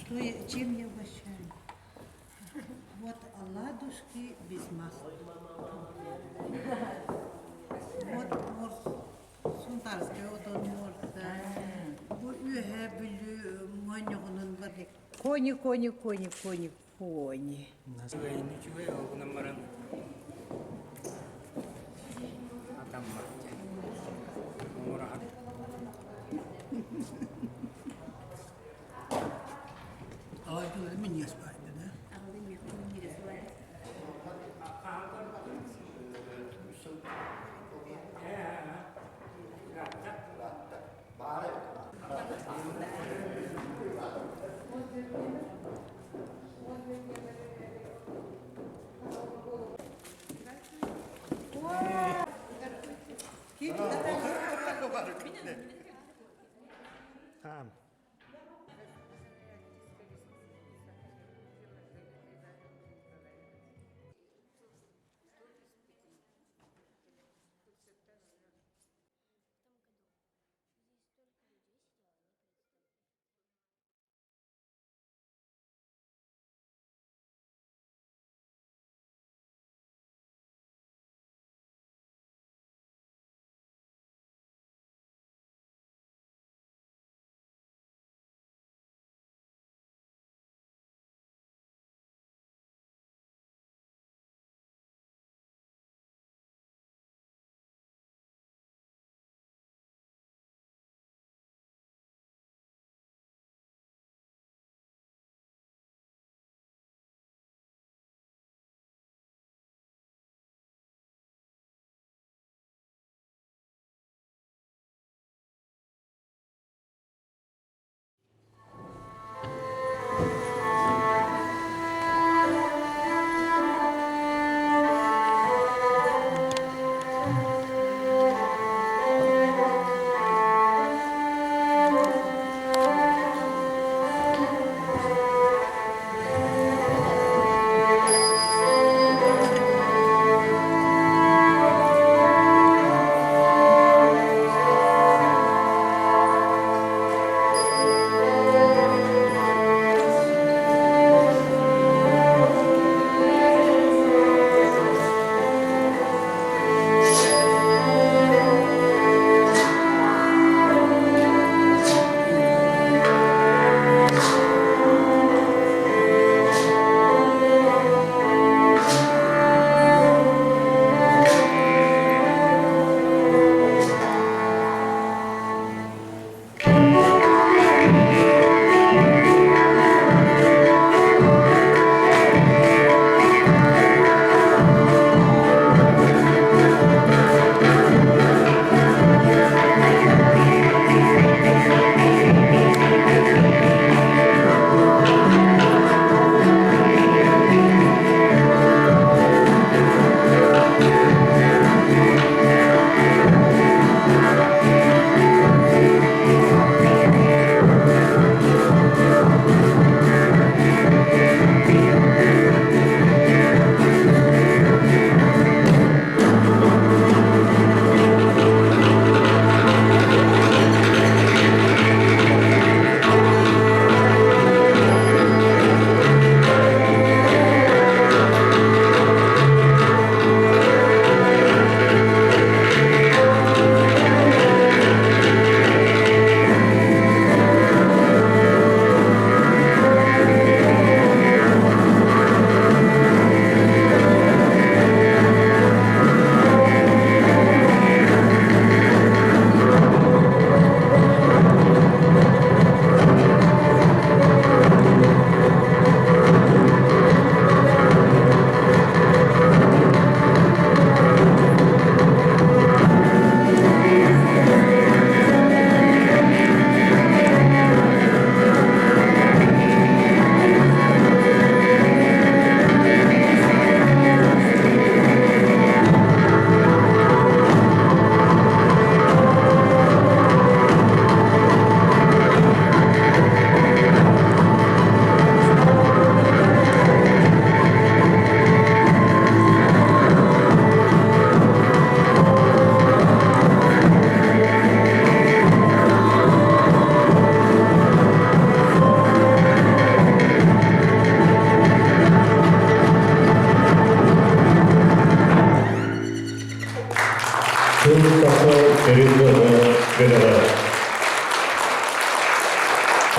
Что я, чем я угощаю? Вот оладушки без масла. Вот морс, Сунтарская отон морса. Бу Үөһээ Бүлүү моонньоҕунун бар. Кони, кони, кони, кони, кони. Үчүгэй, ол гынан баран атаммат диэн. Оҥораһар. Алайдылары минньигэс баайда да. Хаам.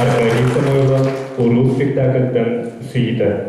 Аркадий Самойлов Уруу спектакльтан сюита.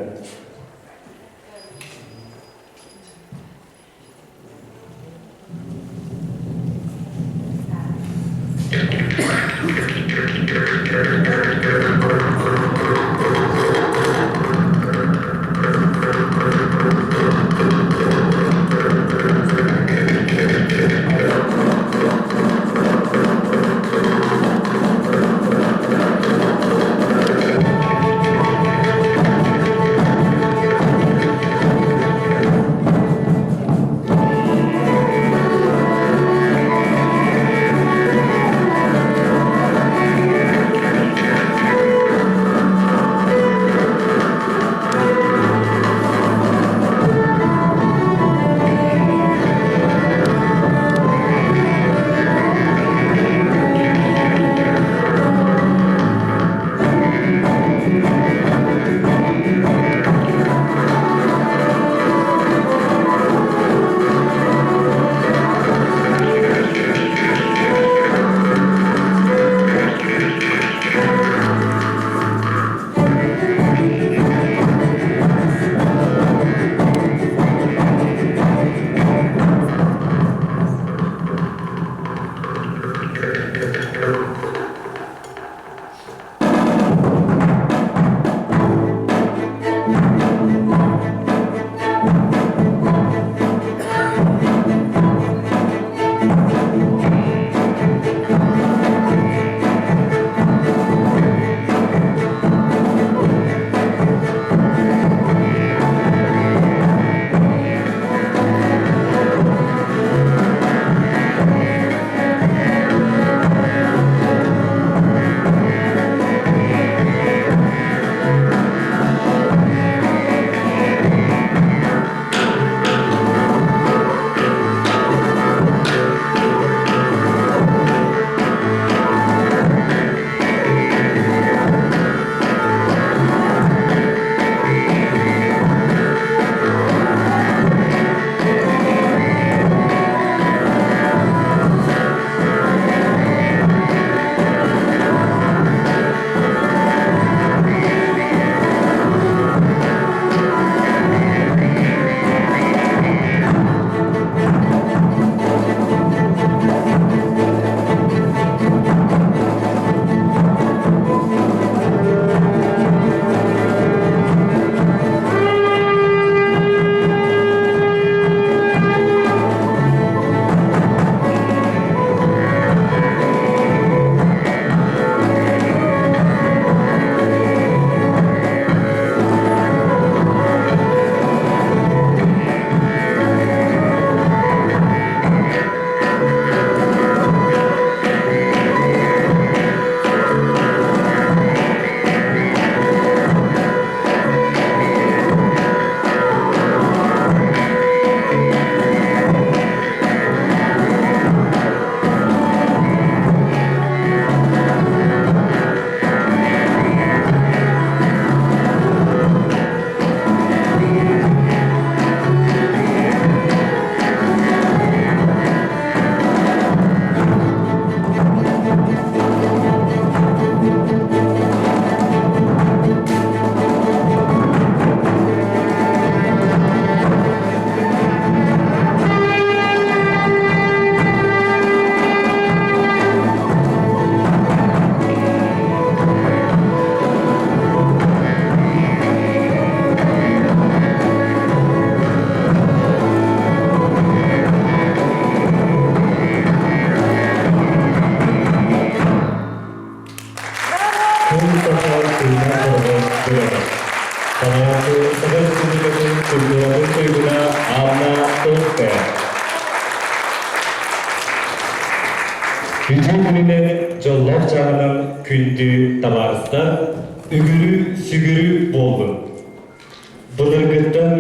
Тыл саха тыына бөрө. Салайааччы Саха Республикатын культуратын туйгуна Анна Томская. Үтүө күнүнэн дьоллоох чааһынан күндү табаарыстар, үгүрү-сүгүрү буоллун. Былыргыттан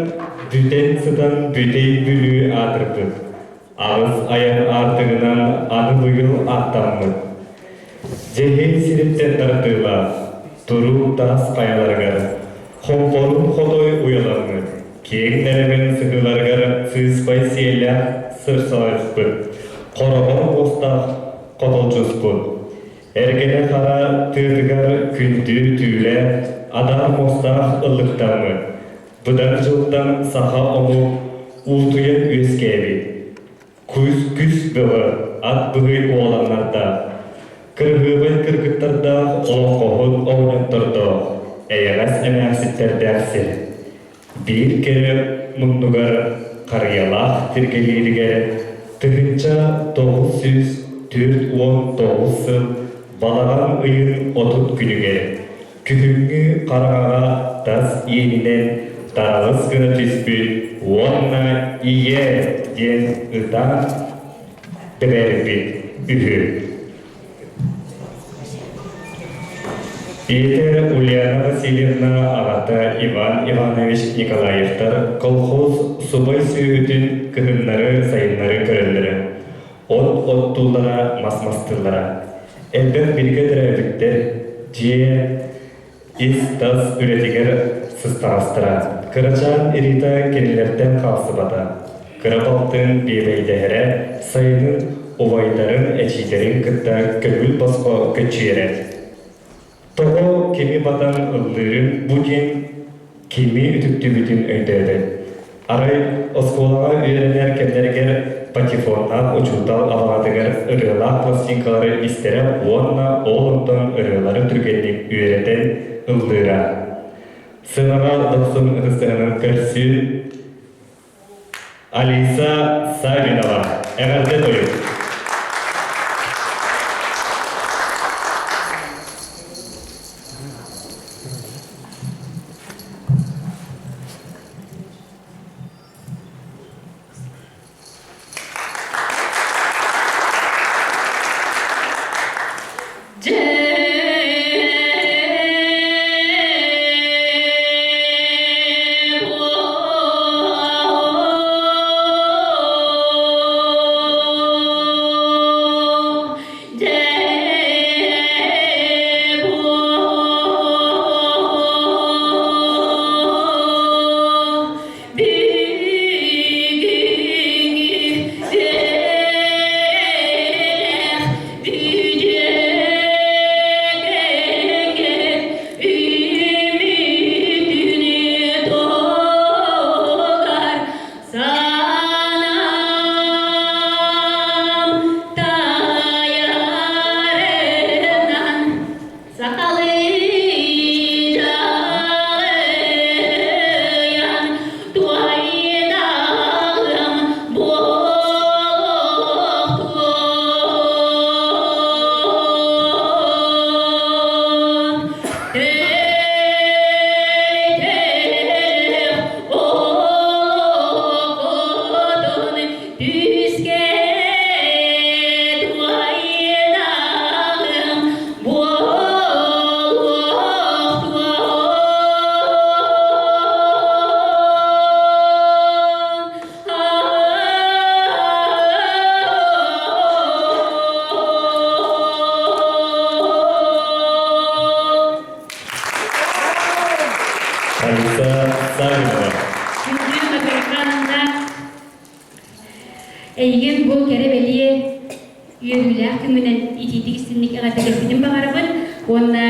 бүтэн сытан Бүтэй Бүлүү аатырбыт. Аҕыс айан аартыгынан аны быйыл аттаммыт. Дьэһиэй сириттэн тардыылаах, туруу таас хайаларыгар, хомпорун хотой уйаламмыт, киэҥ нэлэмэн сыһыыларыгар сыыспай сиэллээх сырсаласпыт, хороҕор муостаах хотолдьуспут. Эргэнэ хара тыатыгар күндү түүлэ адаар муостаах ыллыктаммыт, быдан дьылтан саха омук уутуйан үөскээбит, Күс бөҕө, ат быһый уоланнардаах, кырыһыабай кыргыттардаах олоҥхоһут оҕонньоттордоох, эйэҕэс эмээхситтэрдээх сир. Биир кэрэ муннугар харыйалаах тиргэлииригэр 1949 сыл балаҕан ыйын 30 күнүгэр күһүҥҥү хараҥаҕа тас иэнинэн тараҕыс гына түспүт уонна «Ийээ» диэн ытаан тэбээрбит үһү. Ийэтэ Ульяна Васильевна аҕата Иван Иванович Николаевтар колхоз субай сүөһүтүн кыһыннары-сайыннары көрөллөрө. От оттууллара, мас мастыыллара. Элбэх бииргэ төрөөбүттэр дьиэ ис-тас үлэтигэр сыстаҕастара. Кырачаан Рита кинилэртэн хаалсыбата. Кыра балтын биэбэйдэһэрэ, сайынын убайдарын, эчиилэрин кытта көҥүл босхо көччүйэрэ. Тоҕо кими батан ыллыырын бу диэн кими үтүктүбүтүн өйдөөбөт. Арай оскуолаҕа үөрэнэр кэмнэригэр патефоннаах учуутал абаҕатыгар ырыалаах пластинкалары истэрэ уонна ол онтон ырыалары түргэнник үөрэтэн ыллыыра. Сыанаҕа дохсун ытыстыһынан көрсүү Алиса Савинова эҕэрдэ тойук. Алиса Савинова. Күндү Макарханна эйигин бу кэрэ бэлиэ үөрүүлээх күҥҥүнэн итиитик истинник эҕэрдэлэспитин баҕарабын уонна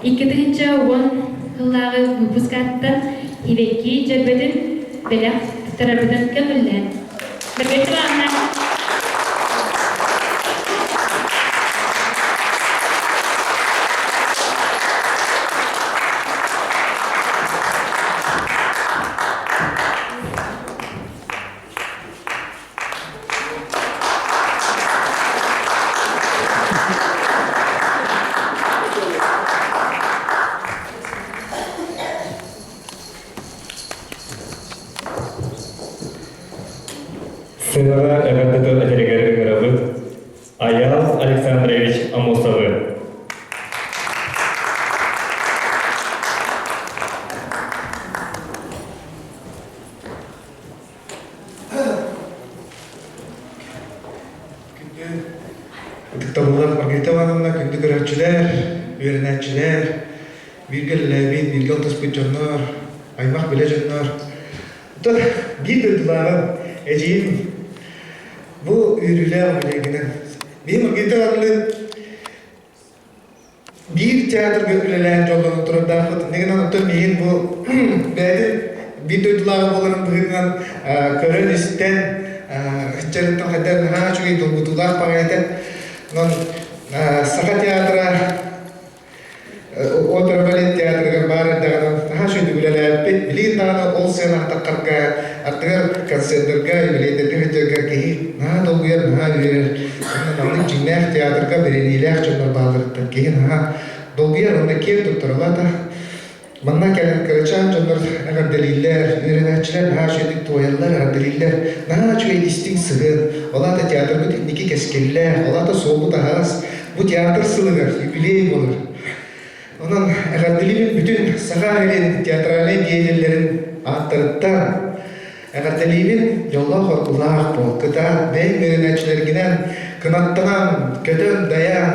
2010 сыллааҕы выпускаттан Ибэкки дьөрбөтүн бэлэх туттарарбытын көҥүллээн. Бэрбэччи Ивановна. Сыанаҕа эҕэрдэ тыл этэригэр ыҥырабыт Айаал Александрович Амосовы. Күндү ытыктабыллаах Маргарита Ивановна, күндү көрөөччүлэр, үөрэнээччилэр, бииргэ үлэлээбит, бииргэ алтыспыт дьоннор, аймах билэ дьоннор. Оттон биир дойдулааҕым, эдьиийим бу үөрүүлээх үбүлүөйгүнэн. Биһи Маргарита Ивановналыын Биир театрга үлэлээн дьоллонон турардаахпыт. Иннигинэн оттон миигин бу бэйэтин биир дойдулааҕы буоларын быһыытынан көрөн-истэн ыччарыттан хайдах наһаа үчүгэй долгутуулаах баҕайы этэ. Онон Саха театра Опера балет театрыгар баар эрдэҕинэ наһаа үчүгэйдик үлэлээбиппит. Билигин даҕаны ол сыанаһатахтарга, ардыгар концерттарга, юбилейдарга сылдьарга киһи наһаа долгуйар, наһаа үөрэр. Онно маннык дьиҥнээх театрга бэриниилээх дьоннор баалларыттан киһи наһаа долгуйар уонна киэн туттар. Ол аата манна кэлэн кырачаан дьоннор эҕэрдэлииллэр, үөрэнээччилэр наһаа үчүгэйдик туойаллар, эҕэрдэлииллэр. Наһаа үчүгэй истиҥ сыһыан. Ол аата театрбыт инники кэскиллээх, ол аата суолбут аһаҕас. Бу театр сылыгар юбилей буолар. Онон эҕэрдэлиибин бүтүн Саха сирин театральнай деятеллэрин ааттарыттан эҕэрдэлиибин дьоллоох оргулаах буол, кытаат, бэйэҥ үөрэнээччилэргинэн кынаттанан, көтөн-дайан,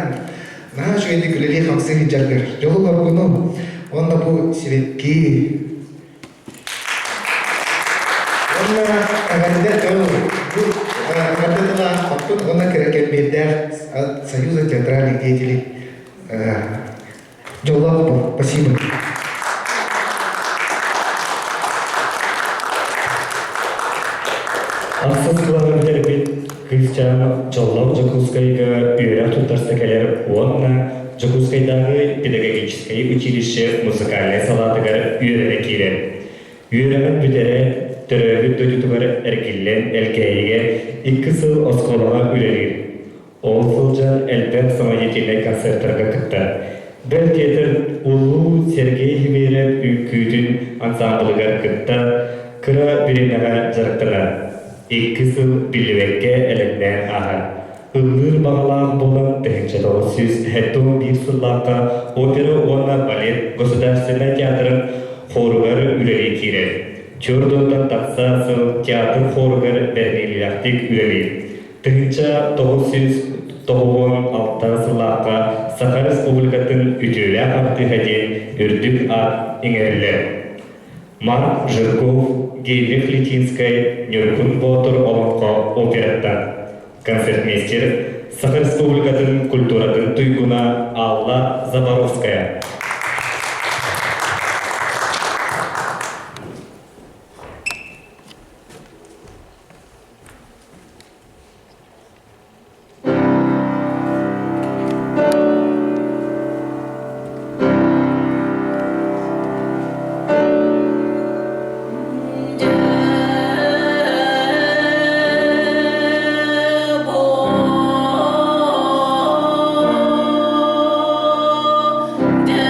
наһаа үчүгэйдик үлэлии-хамсыы сылдьаргар дьолу-оргуну уонна бу сибэкки Уонна эҕэрдэ тыл, бу эҕэрдэ тыла хаппыт уонна кэрэкэлбиэрдээх Союза театральных деятелей дьоллоох буол. Спасибо. Ахсыс кылааһы бүтэрбит кыысчаан Дьоллоох Дьокуускайга үөрэх туттарса кэлэр уонна Дьокуускайдааҕы педагогическай училище музыкальнай салаатыгар үөрэнэ киирэр. Үөрэҕин бүтэрээт, төрөөбүт дойдутугар эргиллэн Элгээйигэ икки сыл оскуолаҕа үлэлиир. Ол сылдьан элбэх самодеятельнай концертарга кыттар. Бэл диэтэр Улуу Сергей Химеров үҥкүүтүн ансаамбылыгар кытта кыра бириэмэҕэ дьарыктанар. Икки сыл биллибэккэ элэҥнээн ааһар. Ыллыыр баҕалаах буолан 1971 сыллаахха опера уонна балет государственнай театрын хоругар үлэлии киирэр. Чуордуонтан тахса сыл театр хоругар бэриниилээхтик үлэлиир. 1996 сыллаахха Саха Республикатын үтүөлээх артыыһа диэн үрдүк аат иҥэриллэр. Марк Жирков, Генрих Литинскай, Ньургун Боотур олоҥхо операттан. Концертмейстер Саха Республикатын культуратын туйгуна Алла Заборовская. Дьэ,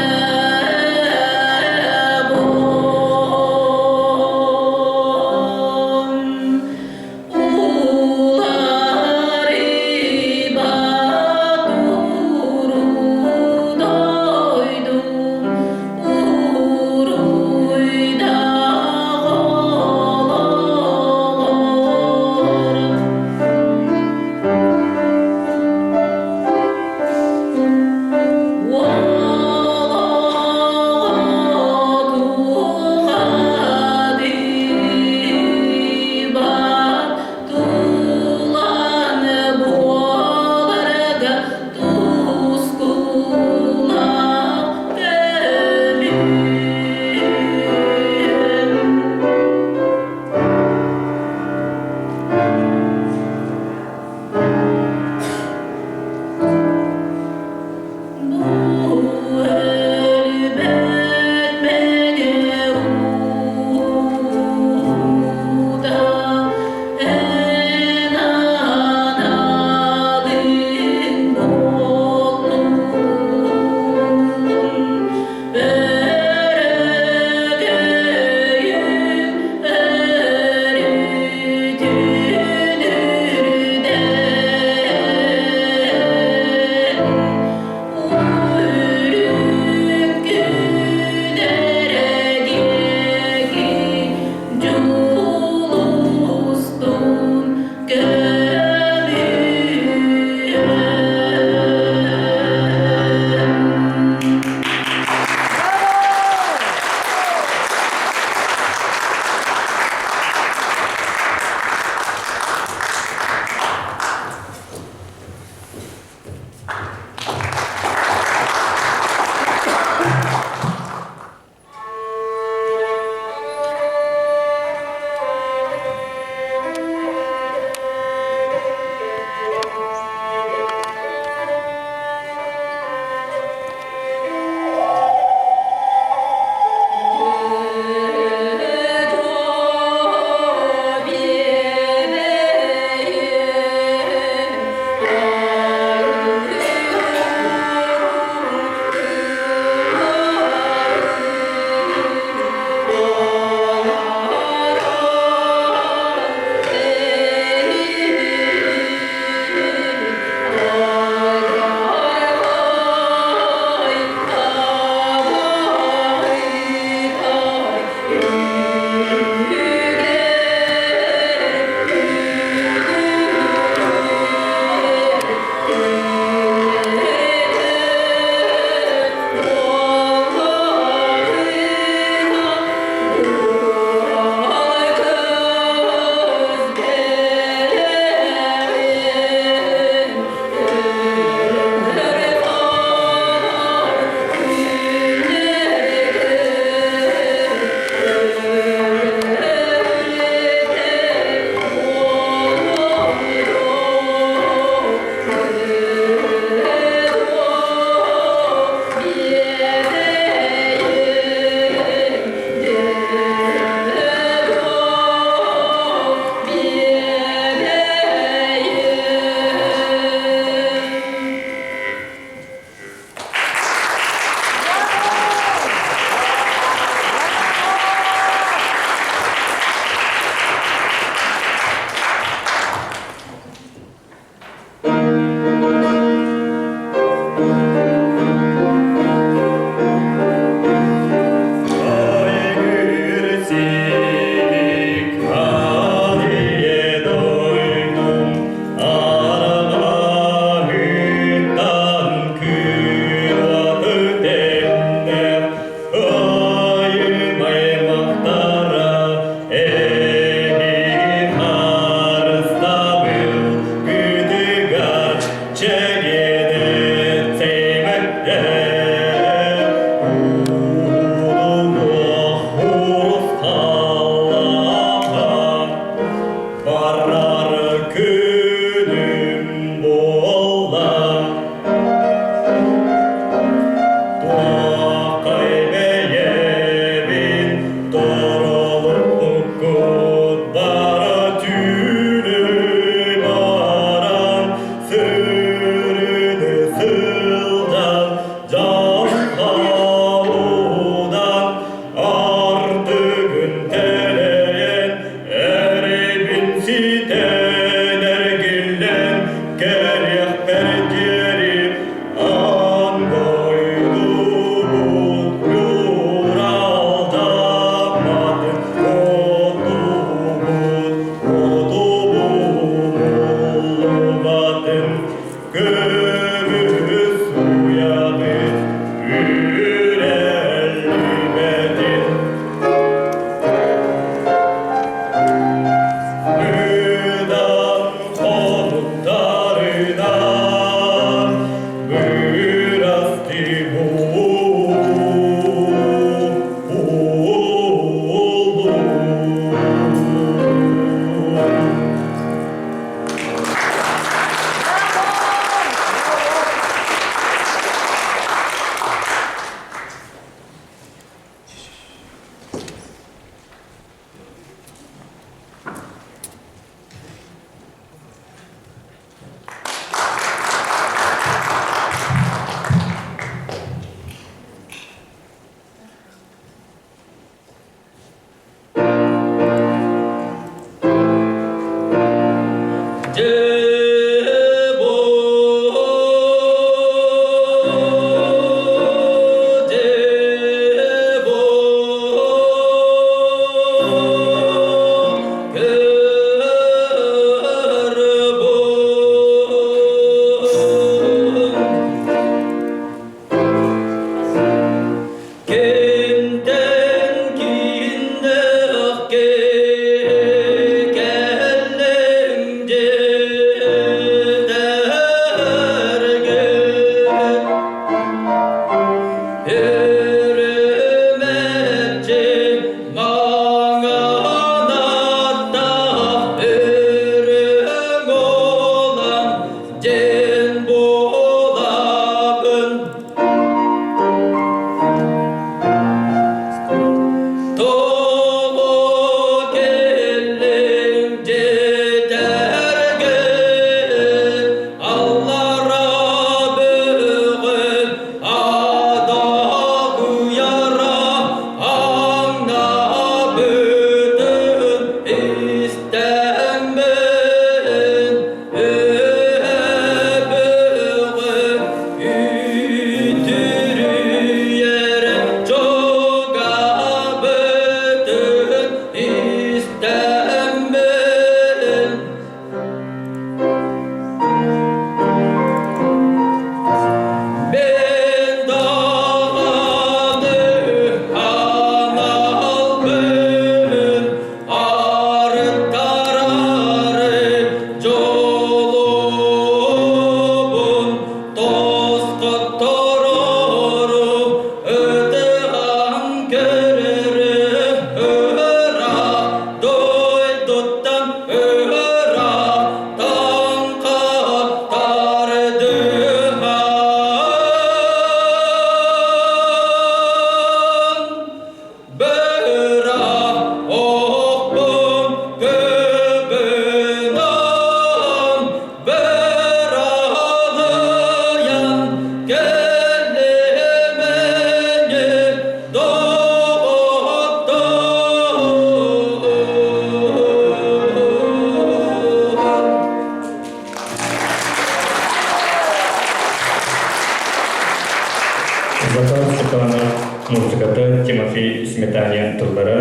Захар Степанов музыката Тимофей Сметанин тыллара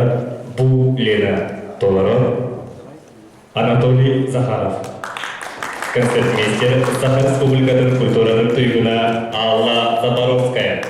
«Бу Лена» толорор Анатолий Захаров. Концертмейстер Саха Республикатын культуратын туйгуна Алла Заборовская.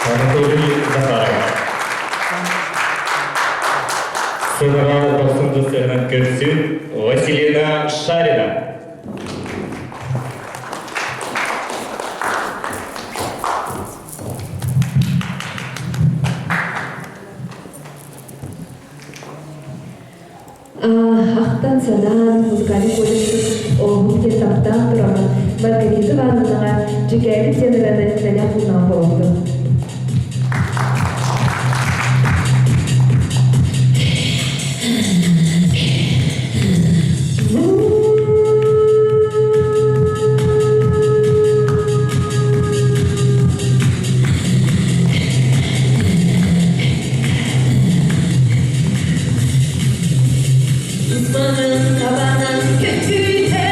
Анатолий Захаров. Сынаға досымды сыгынан көрсін Василина Шарина. Ахтан санаан музыкальный колледж оҕуһун диэн таптаан тураммын Маргарита Ивановнаҕа дьүкээбит диэн ырыаны бэлэх уунан холоотум. Uzmanın tabanın kötüte,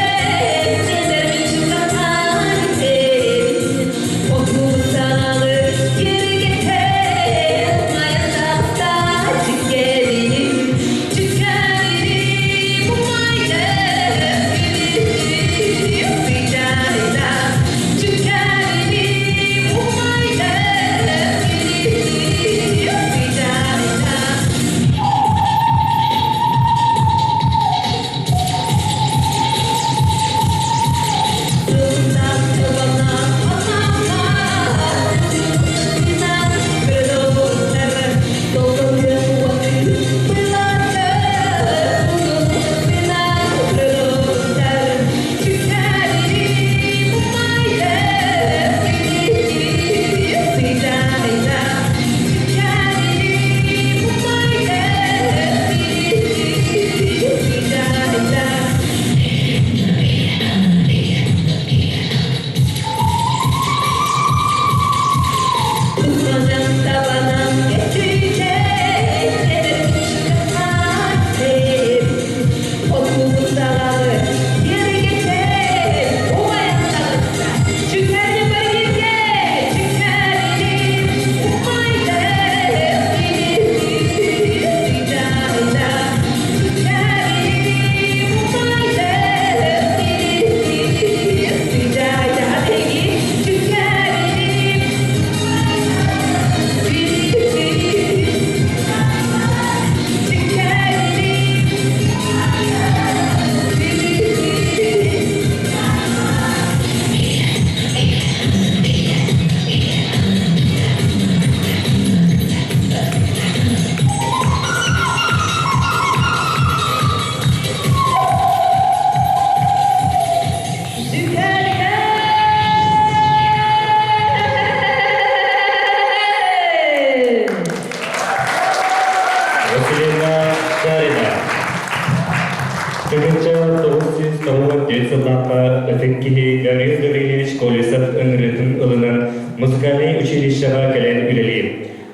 Гаврильевич Колесов ыҥырыытын ылынан музыкальнай училищеҕа кэлэн үлэлиир.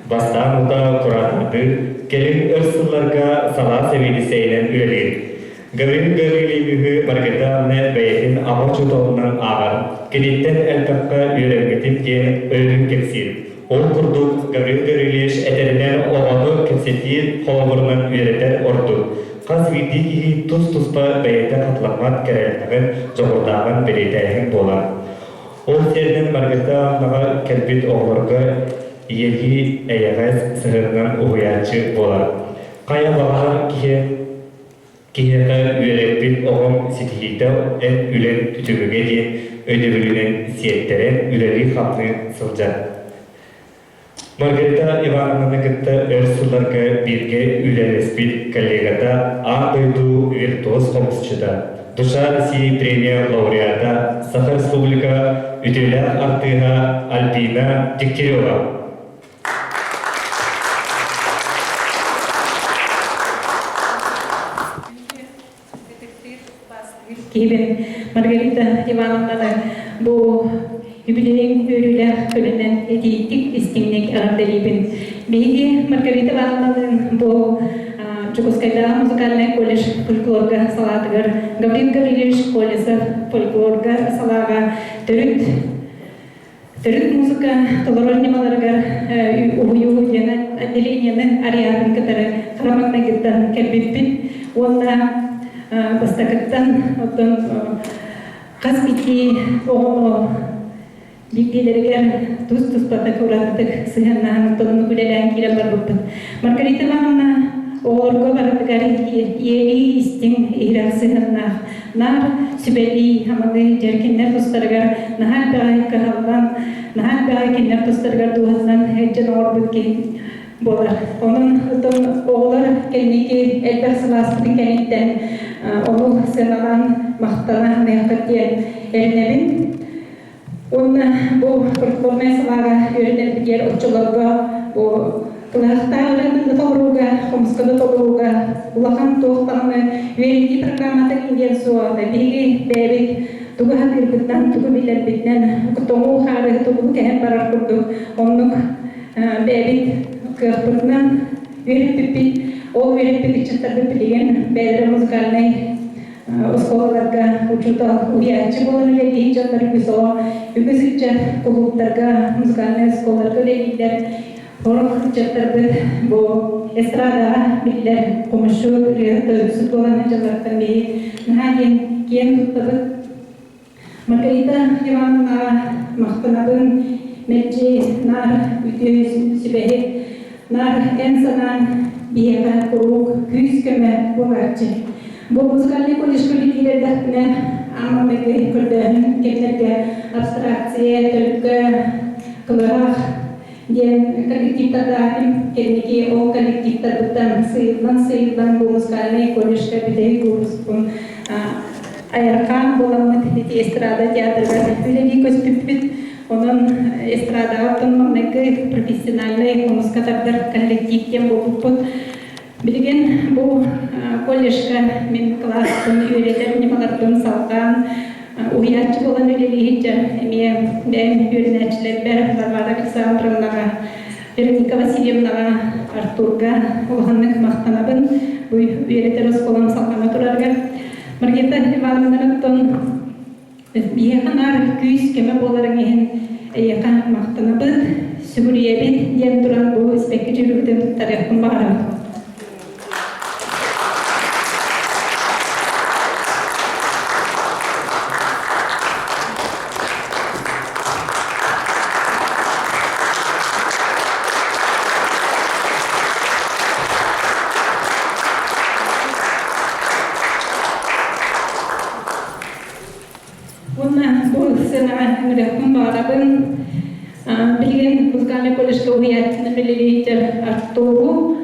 Бастаан утаа куратордыыр, кэлин өр сылларга салаа сэбиэдиссэйинэн үлэлиир. Гаврил Гаврильевиһы Маргарита Ивановна бэйэтин аҕа учууталынан ааҕар, киниттэн элбэххэ үөрэммитим диэн өрүү кэпсиир. Ол курдук, Гаврил Гаврильевич этэринэн оҕону кэпсэтии холобурунан үөрэтэр ордук. Хас биирдии киһи тус-туспа бэйэтэ хатыламмат кэрэлээҕин, дьоҕурдааҕын бэлиэтээһин буолар. Ол сиэринэн Маргарита Ивановнаҕа кэлбит оҕолорго ийэлии эйэҕэс сыһыанынан уһуйааччы буолар. Хайа баҕарар киһи Киһиэхэ үөрэппит оҕоҥ ситиһиитэ эн үлэҥ түмүгэ диэн өйдөбүлүнэн сиэттэрэн үлэлии-хамныы сылдьар. Маргарита Ивановнаны кытта өр сылларга бииргэ үлэлэспит коллегата аан дойду виртуоз хомусчута, Душа России премия лауреата, Саха Республика үтүөлээх артыыһа Альбина Дегтярева. Киһибин Маргарита Ивановнаны бу юбилейын үөрүүлээх күнүнэн итиитик истиҥник эҕэрдэлиибин. Биһиги Маргарита Ивановналыын бу Дьокуускайдааҕы музыкальнай колледж фольклорга салаатыгар Гаврил Гаврильевич Колесов фольклорга салааҕа төрүт Төрүт музыка толорор ньымаларыгар уһуйуу диэн отделениены арыйаатын кытары хара маҥнайгыттан кэлбиппит уонна бастакыттан оттон хас биирдии оҕону биирдиилэригэр тус-туспата уратытык сыһыаннаһан оттон үлэлээн киирэн барбыппыт. Маргарита Ивановна оҕолорго барытыгар иэйии истиҥ иһирэх сыһыаннаах Наар сүбэлии, амалыы дьэркиннэр тустарыгар наһаа элбэҕи кыһаллан, наһаа элбэҕи кинилэр тустарыгар дууһатынан илдьэн оҥорбут киһи буолар. Онон оттон оҕолор кэнники элбэх сылааспытын кэнниттэн ону сыаналаан махтана саныаххыт диэн эрэнэбин. Уонна бу фольклорнай салааҕа үөрэнэрбитигэр оччолорго бу кылаастаах ырыаны да толорууга, хомуска да толорууга улахан туох даҕаны үөрэтии программата диэн суоҕа. Биһиги бэйэбит тугу сатыырбытынан, тугу билэрбитинэн, тоҥуу хаары тугу кэһэн барар курдук оннук бэйэбит кыахпытынан үөрэппиппит. Ол үөрэппит ыччаттарбыт билигин бэйэлэрэ музыкальнай оскуолаларга учуутал, уһуйааччы буолан үлэлиир дьоннор үгүс оҕо, үгүс ыччат кулууптарга, музыкальнай оскуолаларга үлэлииллэр. Сорох ыччаттарбыт бу эстрадаҕа биллэр хомусчут, ырыаһыт, тойуксут буолан дьоннортон биһи наһаа диэн киэн туттабыт. Маргарита Ивановнаҕа махтанабын, мэлдьи наар үтүө сүбэһит, наар эн санаан биһиэхэ куруук күүс-көмө буолааччы. Бу музыкальнай колледжка үлэлиир эрдэхпинэ аан маҥнайгы көрдөөһүн кэмнэргэ абстракция, төлкө, кылыһах диэн коллективтардаатым. Кэнники ол коллективтарбыттан сыыйыллан-сыыйыллан бу музыкальнай колледжка бүтэһик кууруспун Айархаан буоламмыт ити эстрада театрыгар үлэлии көспүппүт. Онон эстрадаҕа оттон маҥнайгы профессиональнай хомуска тардар коллектив диэн буолбуппут. Билигин бу колледжка мин кылааспын үөрэтэр ньымаларбын салҕаан уһуйааччы буолан үлэлии сылдьар эмиэ бэйэм үөрэнээччилэрбэр Варвара Александровнаҕа, Вероника Васильевнаҕа, Артурга улаханнык махтанабын бу үөрэтэр оскуолам салҕана турарыгар. Маргарита Ивановнаттан биһиэхэ наар күүс-көмө буоларыҥ иһин эйиэхэ махтанабыт, сүгүрүйэбит диэн туран бу испэккэ дьүрүбүтүн туттарыахпын баҕарабын. Уонна бу сценаҕа ыҥырыахпын баҕарабын. Билигин музыкальнай колледжка уһуйааччынан үлэлиир Артуру,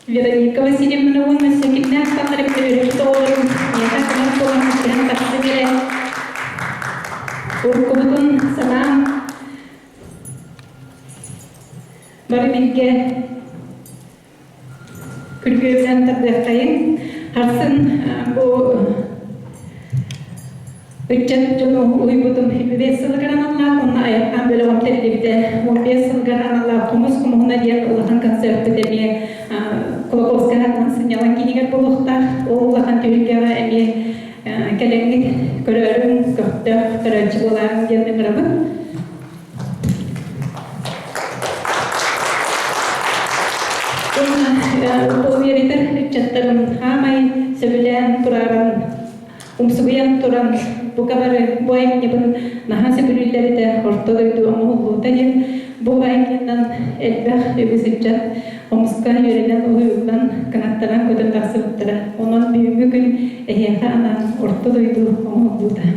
Вероника Васильевна уонна Сөкиннээх Сахара үөрүүтэ оҕолорун миэхэ көмө буолан түһэн тахсыҥ эрэ. Уруккубутун санаан бары бииргэ күргүөмүнэн тардыаххайыҥ. Харсын бу Ыччат дьону уһуйбутум 5 сылыгар аналлаах уонна айахтаан бөлөҕүм тэриллибитэ 15 сылыгар аналлаах Хомус хомуһуна диэн улахан концерппыт эмиэ Кулаковскай аатынан сынньалаҥ киинигэр буолуохтаах. Ол улахан түһүлгэҕэ эмиэ кэлэҥҥит көрөөрүҥ, көхтөөх көрөөччү буолаарыҥ диэн ыҥырабын. Уонна ыччаттарым хаамай сөбүлээн турааран Умсугуйан туран, бука бары бу айымньыбын наһаа сөбүлүүллэр этэ, орто дойду оҥоһуллуута диэн бу айымньынан элбэх үгүс ыччат хомуска үөрэнэн уһуйуллан, кынаттанан көтөн тахсыбыттара. Онон бүгүҥҥү күн эһиэхэ анаан орто дойду оҥоһуллуута.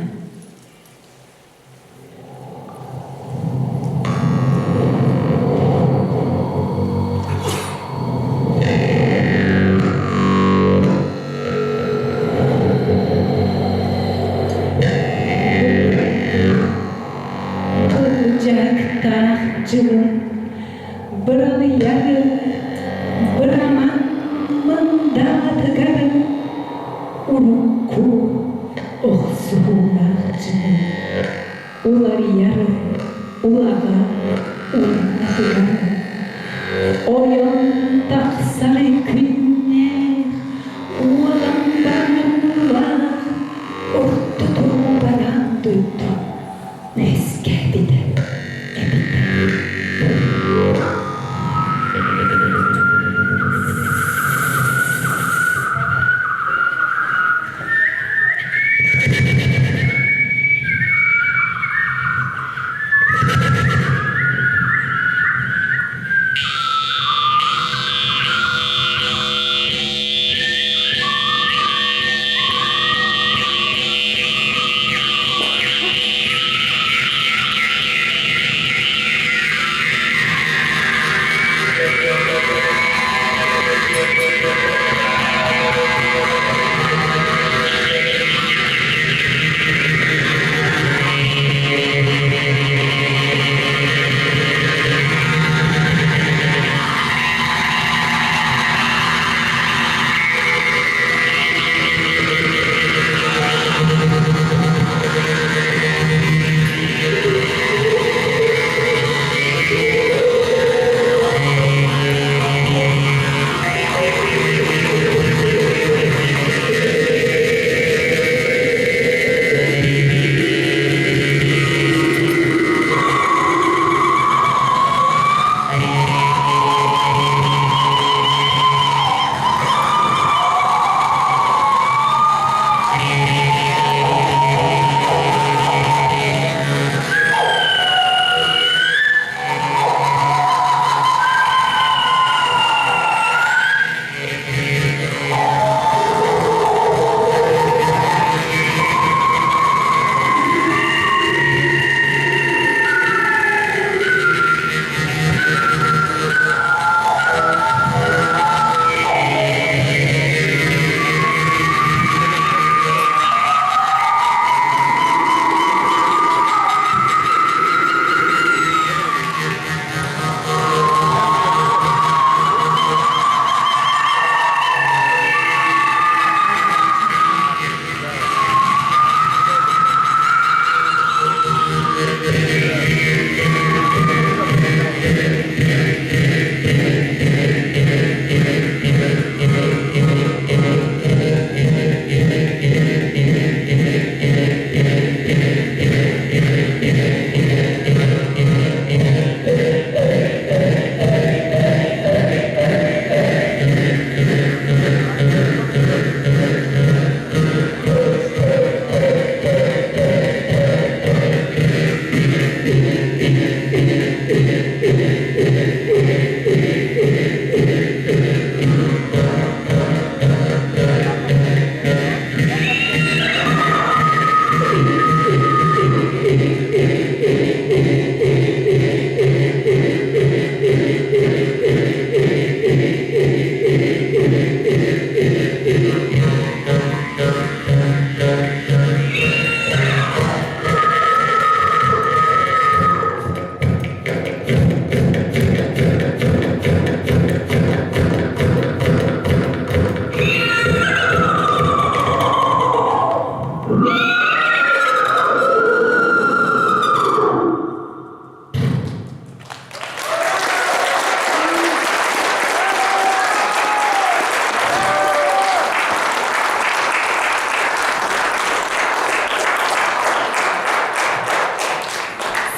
Быдьахтаах дьылын быралыйары быраман мындаатыгар урукку охсуһуулаах дьылы уларыйар улаҕа уратыгар ойон тахсар күннээх уолан барыылаах орто туруу бараан дойду үөскээбитэ эбитэ.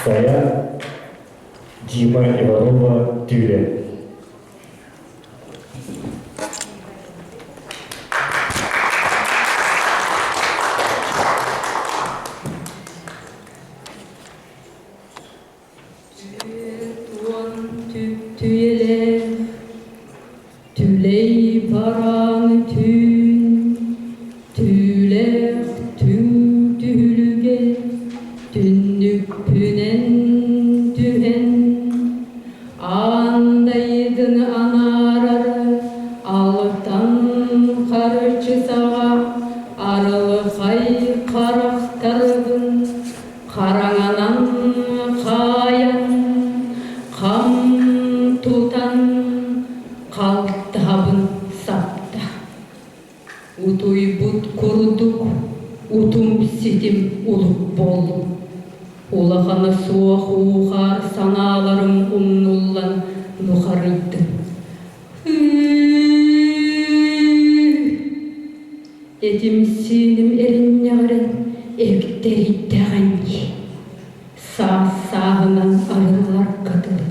Сайа Дима Иванова Түүлэ. 40 түп-түелээх, түлэй бараан түүн, түүлээх түҥ түһүлгэ түннүкпүнэн түһэн, аан дайдыны анаарар алтан харчы саҕа арылхай харахтаргын Хараҥанан хаайан, хам тутан халтаһабын сапта. Утуйбут курдук утум-ситим улук буоллум. Улахана суох уу-хаар санааларым умнуллан нухарыйдым. Этим-сииним эриннэҕирэн эктэрийдэҕин дии, саас-сааһынан арылларга дылы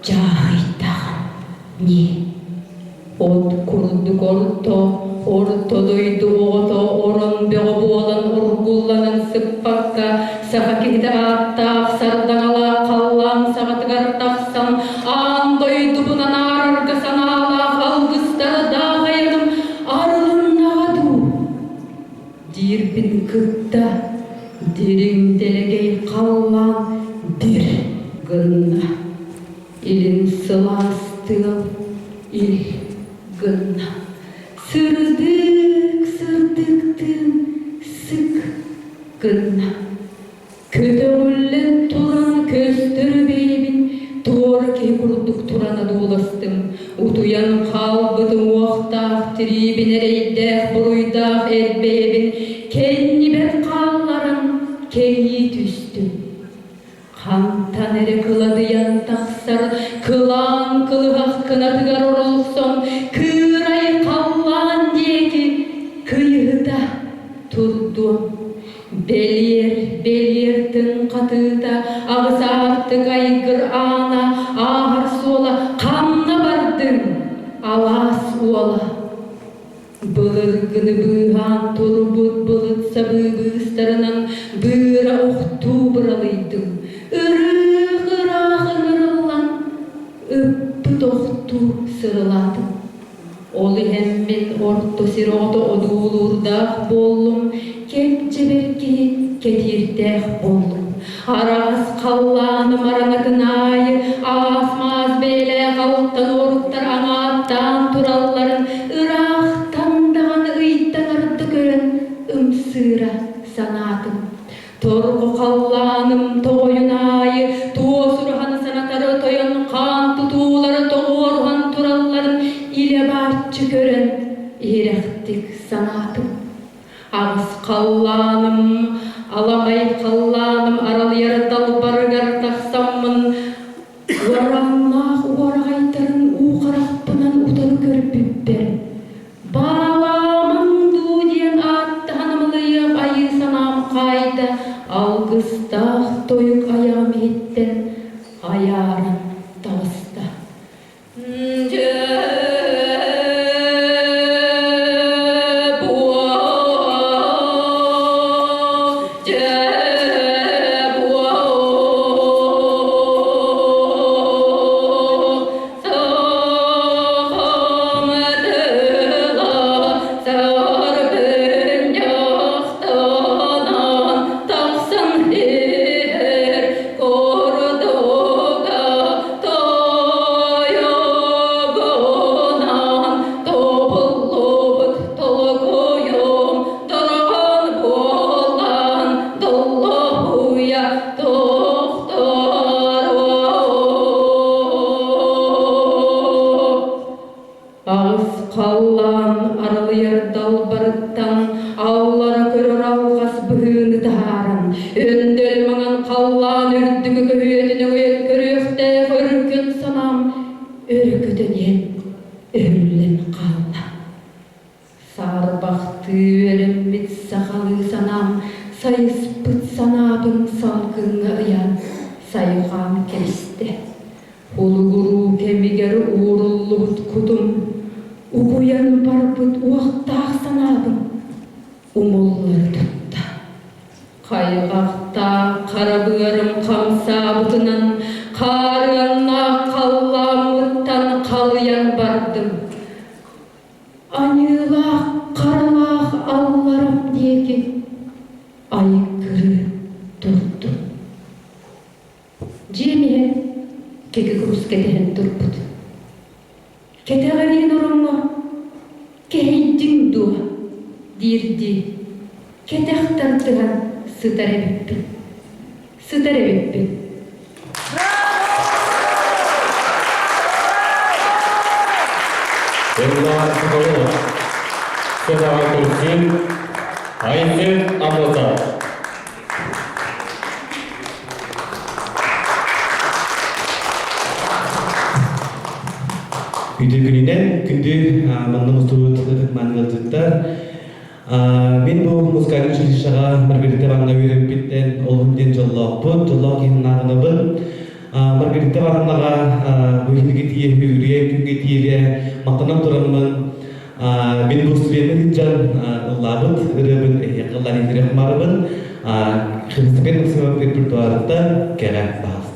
дьааһыйдаҕын дии. От курдук орто, орто дойду оҕото орон бөҕө буолан оргулланан сыппакка, саха киһитэ ааттаах сардаҥалаах халлаан саҕатыгар тахсан, аан дойдубун анаарарга санаалаах алгыстары даахайаным арылыннаҕа дуу диирбин кытта дириҥ дэлэгэй халлаан дир гынна, илин сылаас тыал ил гынна, сырдык сырдыктыын сык гынна. Көтөҕүллэн туран көстөр бэйэбин туора киһи курдук туран одууластым. Утуйан хаалбыт уҥуохтаах тириибин эрэйдээх буруйдаах эт бэйэбин кэннибэр хаалларан кэйии түстүм. Хантан эрэ кыладыйан тахсар кылаан кылыһах кынатыгар оролсон кыырай халлаан диэки кыйыһыта турдуом. Бэлиэр, бэлиэр тыҥ хатыыта, аҕыс аартык айгыр аана, ааһар суола ханна бардыҥ, алаас уола? Былыргыны быыһаан турбут былыт сабыы быыстарынан быыра охтуу быралыйдым. Ырыых-ыраах ыҥырыллан, ыппыт охтуу сырылаатым. Ол иһэн мин орто сир оҕото одуулуурдаах буоллум, кэп-дьэбэр киһи кэтиирдээх буоллум. Араас халлааным араҥатын аайы аас-маас бэйэлээх алтан уоруктар аҥааттаан туралларын ыраахтан даҕаны ыйтан арда көрөн ымсыыра санаатым. Торҕо халлааным тоҕойун аайы туос ураһаны санатары тойон хаан тутуулара тоҕуоруһан туралларын илэ бааччы көрөн иһирэхтик санаатым. Аҕыс халлааным, аламай халлааным аралыйар далбарыгар тахсаммын Уорааннаах уораҕайдарын уу харахпынан утары көрбүппэр, Баалаамаҥ дуу диэн ааттаһан ымылыйыах айыы санаам хаайда, алгыстаах тойук айаҕым иһиттэн айааран таҕыста. Тахсан иһэр курдуга Тойугунан тобуллубут толкуйум дорҕоон буолан доллоһуйа тохторуо. Аҕыс халлаан аралыйар далбарыттан аллара көрөр алҕас быһыыны таһааран, өндөл маҥан халлаан үрдүгү көһүөтүн өҥөйөн көрүөхтээх өркөн санаам өрө көтөн иһэн өһүллэн хаалла. Саарбахтыы үөрэммит сахалыы санаам сайыспыт санаабын салгыҥҥа ыйаан сайҕаан кэбистэ. Улугуруу кэмигэр ууруллубут кутум, угуйан барбыт уохтаах санаабын умуллары тутта. Хайҕахтаах хара быарым хамсаабытынан хаарыаннаах халлааммыттан халыйан бардым. Аньыылаах харалаах алларым диэки айгырыы турдум. Дьиэм иһэ кэки курус кэтэһэн турбут. Кэтэҕэриин ороҥҥо кэһэйдиҥ дуо диирдии кэтэх тардыһан сытар эбиппин. Сытар эбиппин. Элла Соколова, Сыдаҕа Турсун, Айсен Аммосов. Үтүө күнүнэн күндү манна мустубут ытык-мааны ыалдьыттар. Мин бу музыкальнай училищеҕа Маргарита Ивановна үөрэммиттэн олуһун диэн дьоллоохпун, дьоллоох киһи нааҕынабын. Маргарита Ивановнаҕа бу иһиги тиийэ үрүйэ күҥҥэ тиийэ махтанан тураммын Мин бу студенты сылдьан ыллаабыт ырыабын эһиэхэ ыллаан иһитириэх баарыбын. Христопен Максимов репертуарыттан кэрэ баҕастым.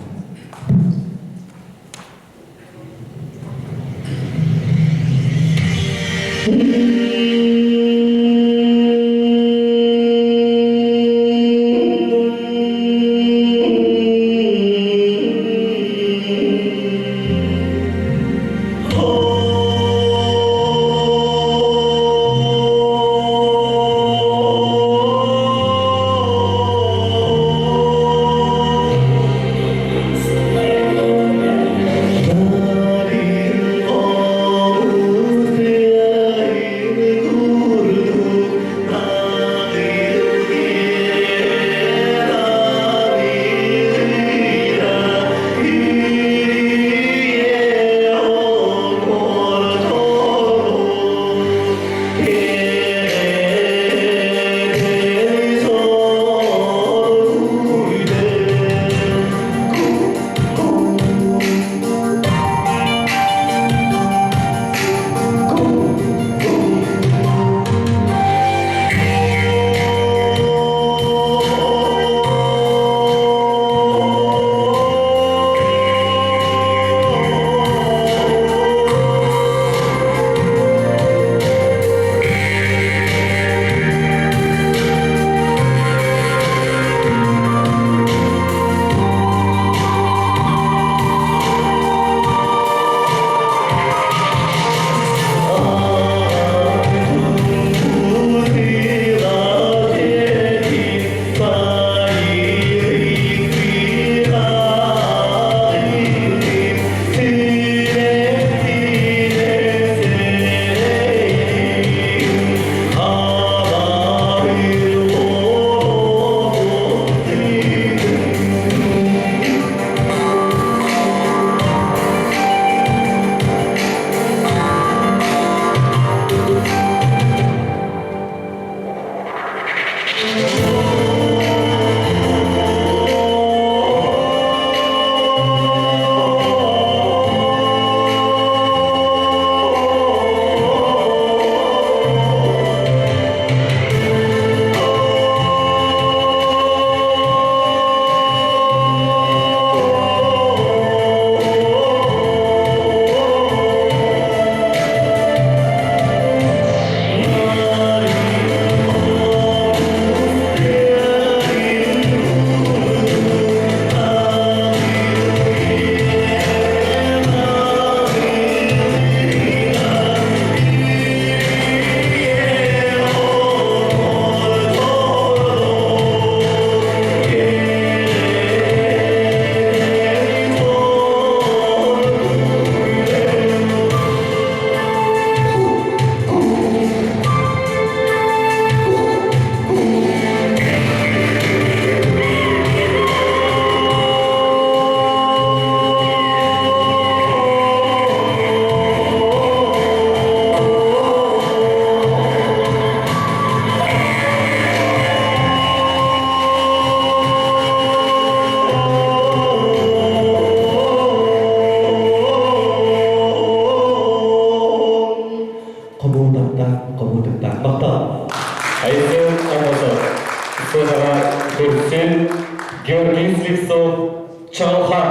Чаҕылхан.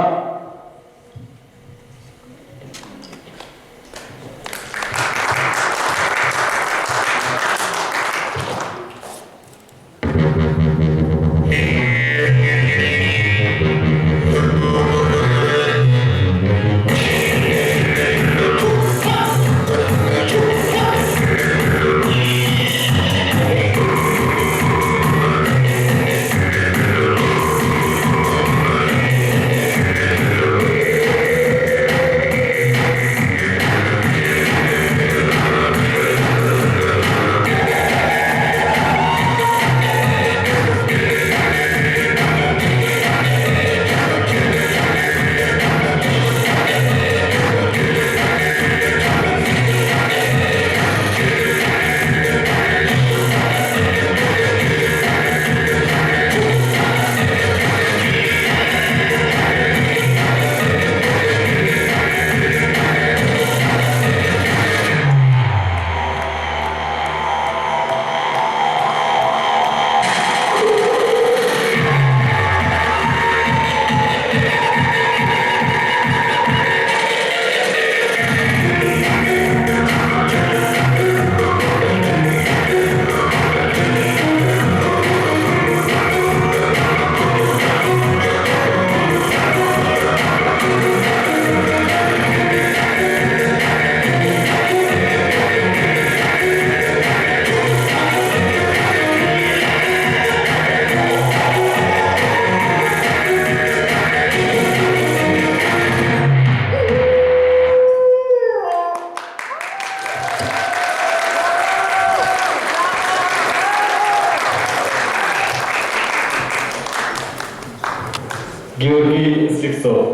Георгий Слепцов.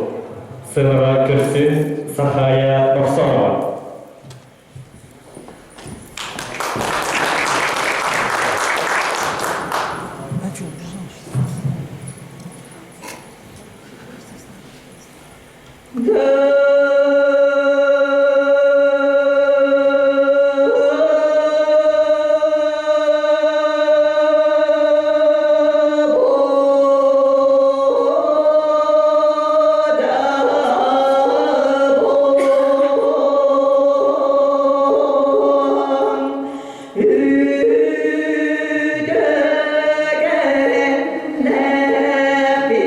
Сыҥыра көрсүн Сахая Мохсонова. Үтөгеннәпи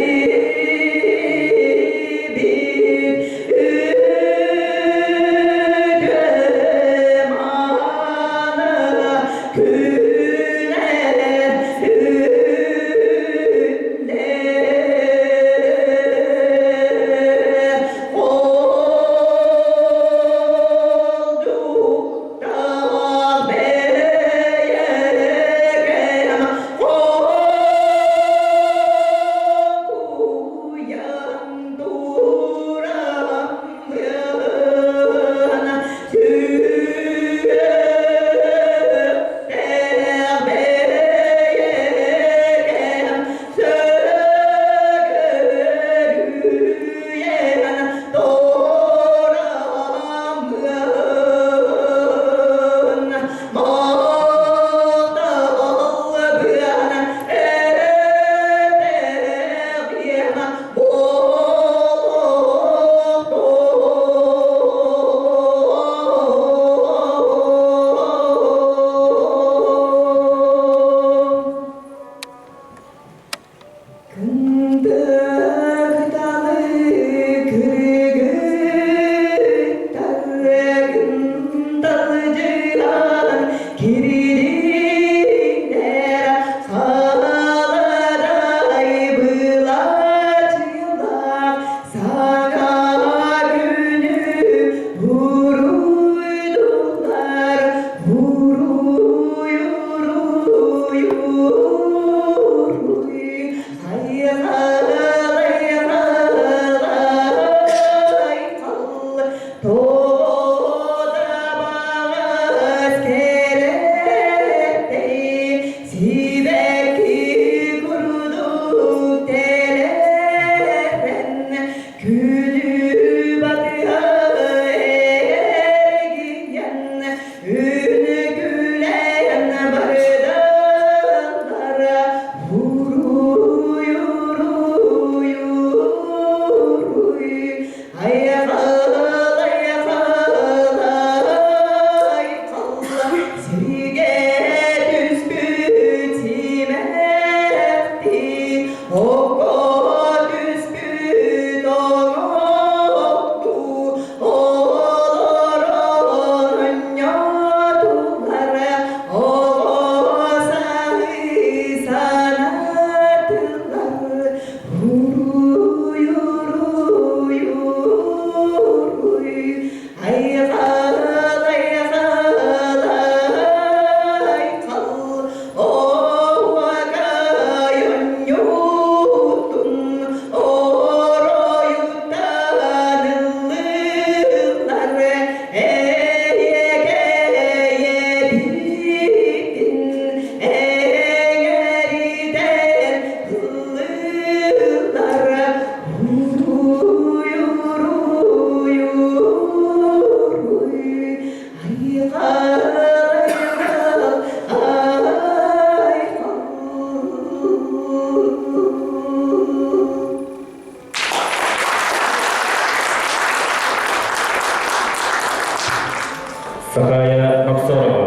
Сахая Махсарова.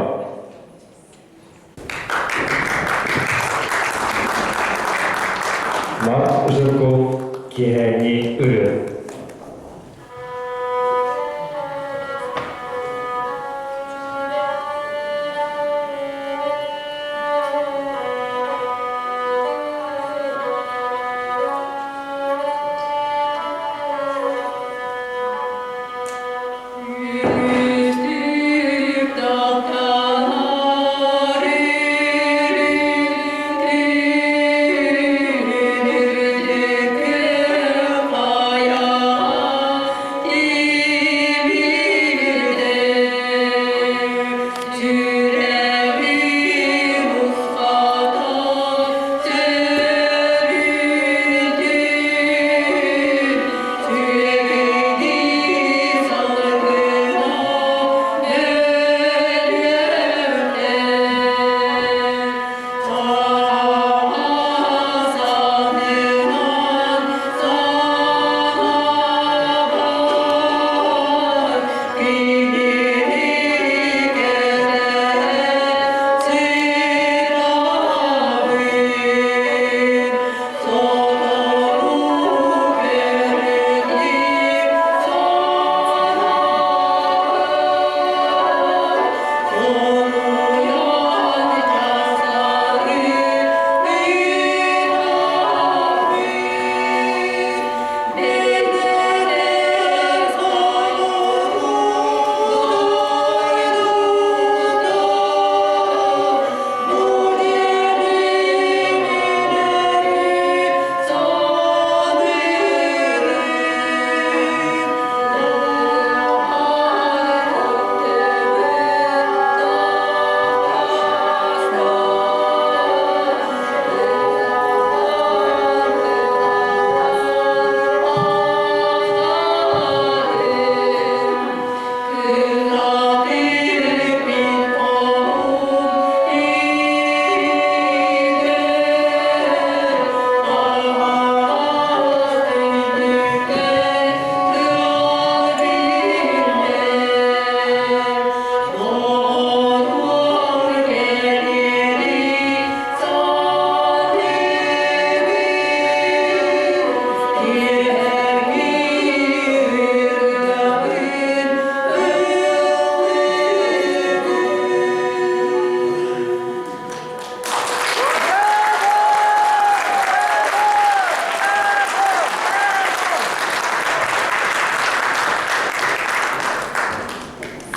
Марк Жирков киэһээҥҥи ырыа.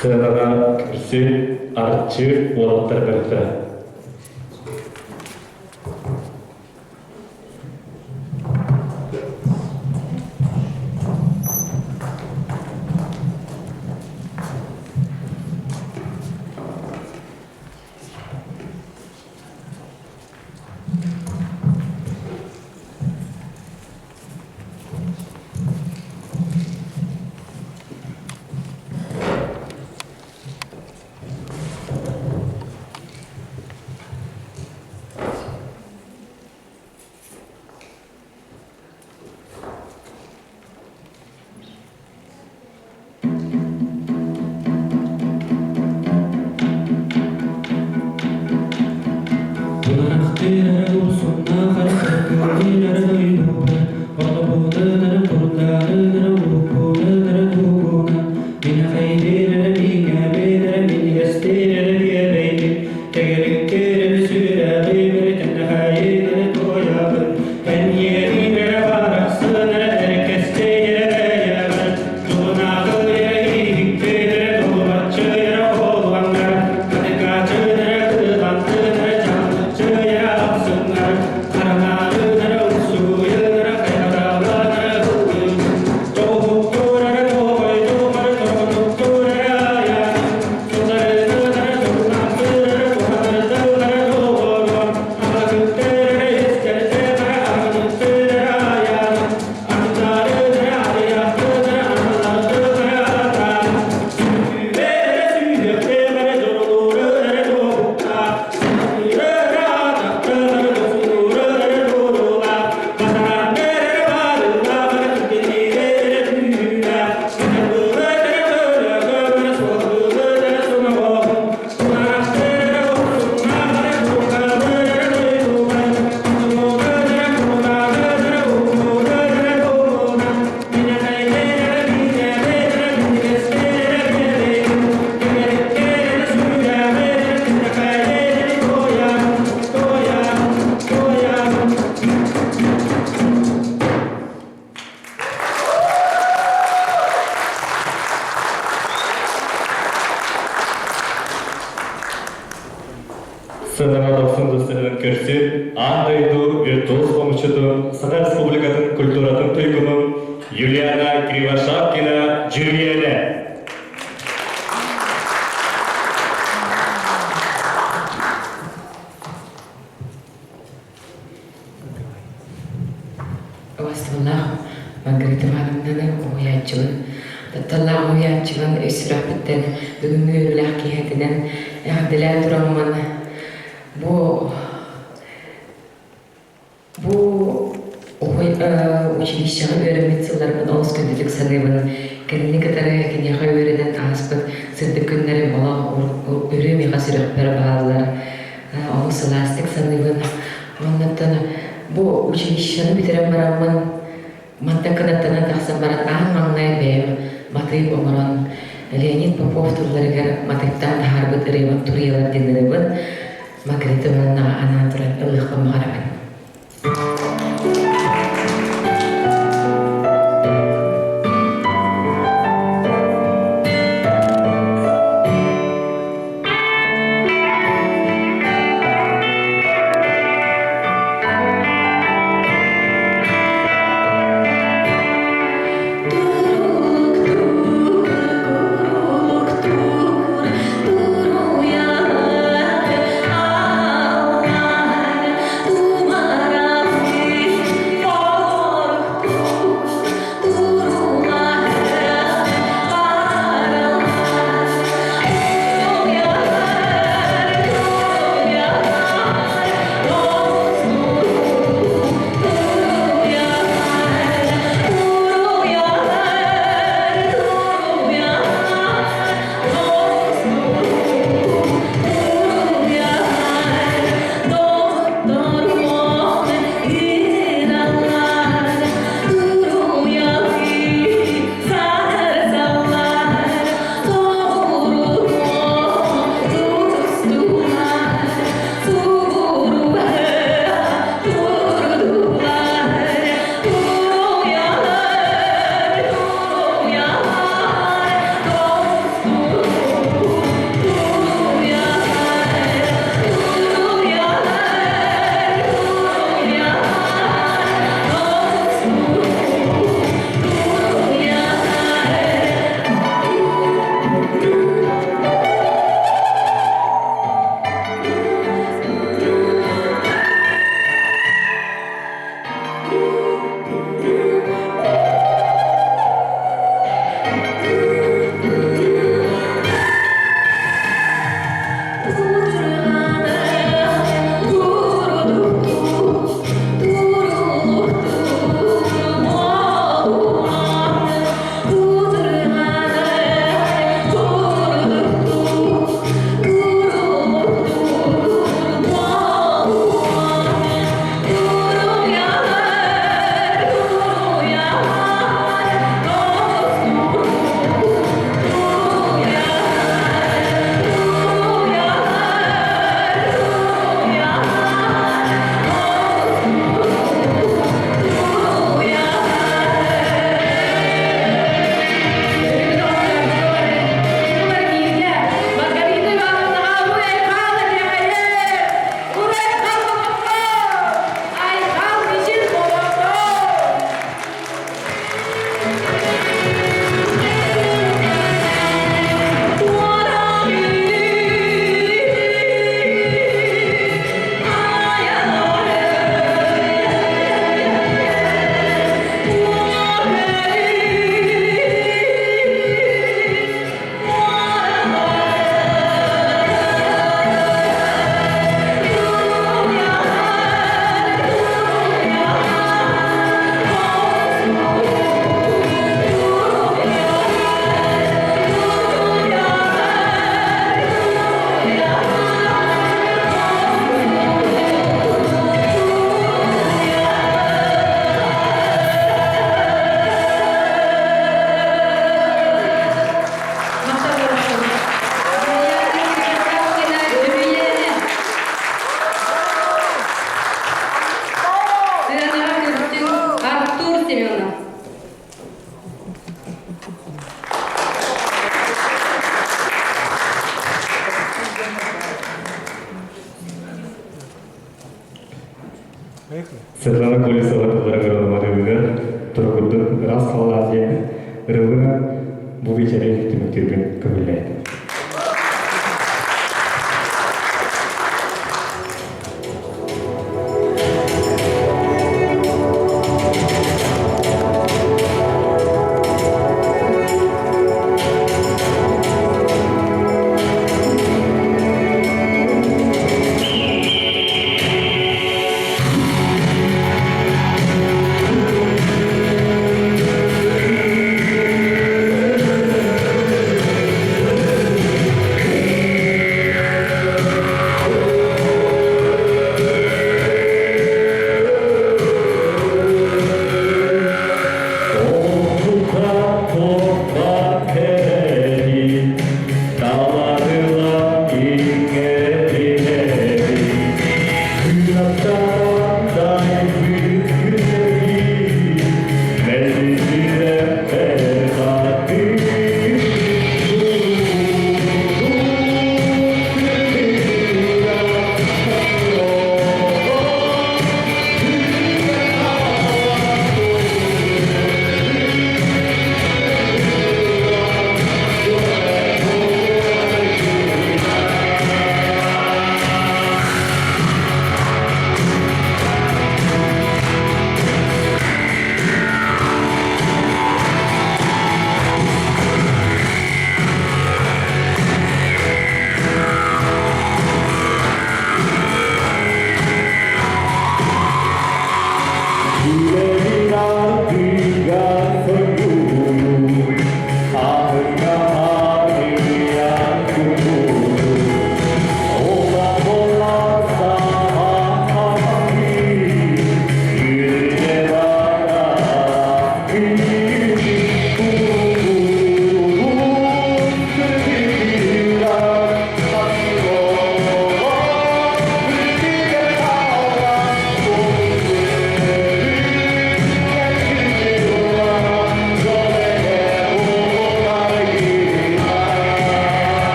Сыанаҕа күрсү, арчы уолаттар бөлөхтөрө. Юлиана Кривошапкина Дьүрүйээнэ. Убастыбыллаах Маргарита Ивановнаны уһуйааччыбын, тапталлаах уһуйааччыбын өй сүрэхпиттэн бүгүҥҥү үөрүүлээх киэһэтинэн эҕэрдэлээн тураммын бу бу училищеҕа үөрэммит сылларбын олус күндүтүк саныыбын. Кинини кытары киниэхэ үөрэнэн ааспыт сырдык күннэрим олох өрүү миэхэ сүрэхпэр бааллар. Олус сылаастык саныыбын. Оннуттан бу училищены бүтэрэн бараммын, мантан кынаттанан тахсан баран аан маҥнай бэйэм матыып оҥорон Леонид Попов тылларыгар матыыптаан таһаарбыт ырыабын туруйалар диэн ырыабын Маргарита Ивановнаҕа анаан туран ылыахпын баҕарабын. Ыраас халлаан диэн ырыабынан бу биэчэри түмүктүүрбүн көҥүллээтим.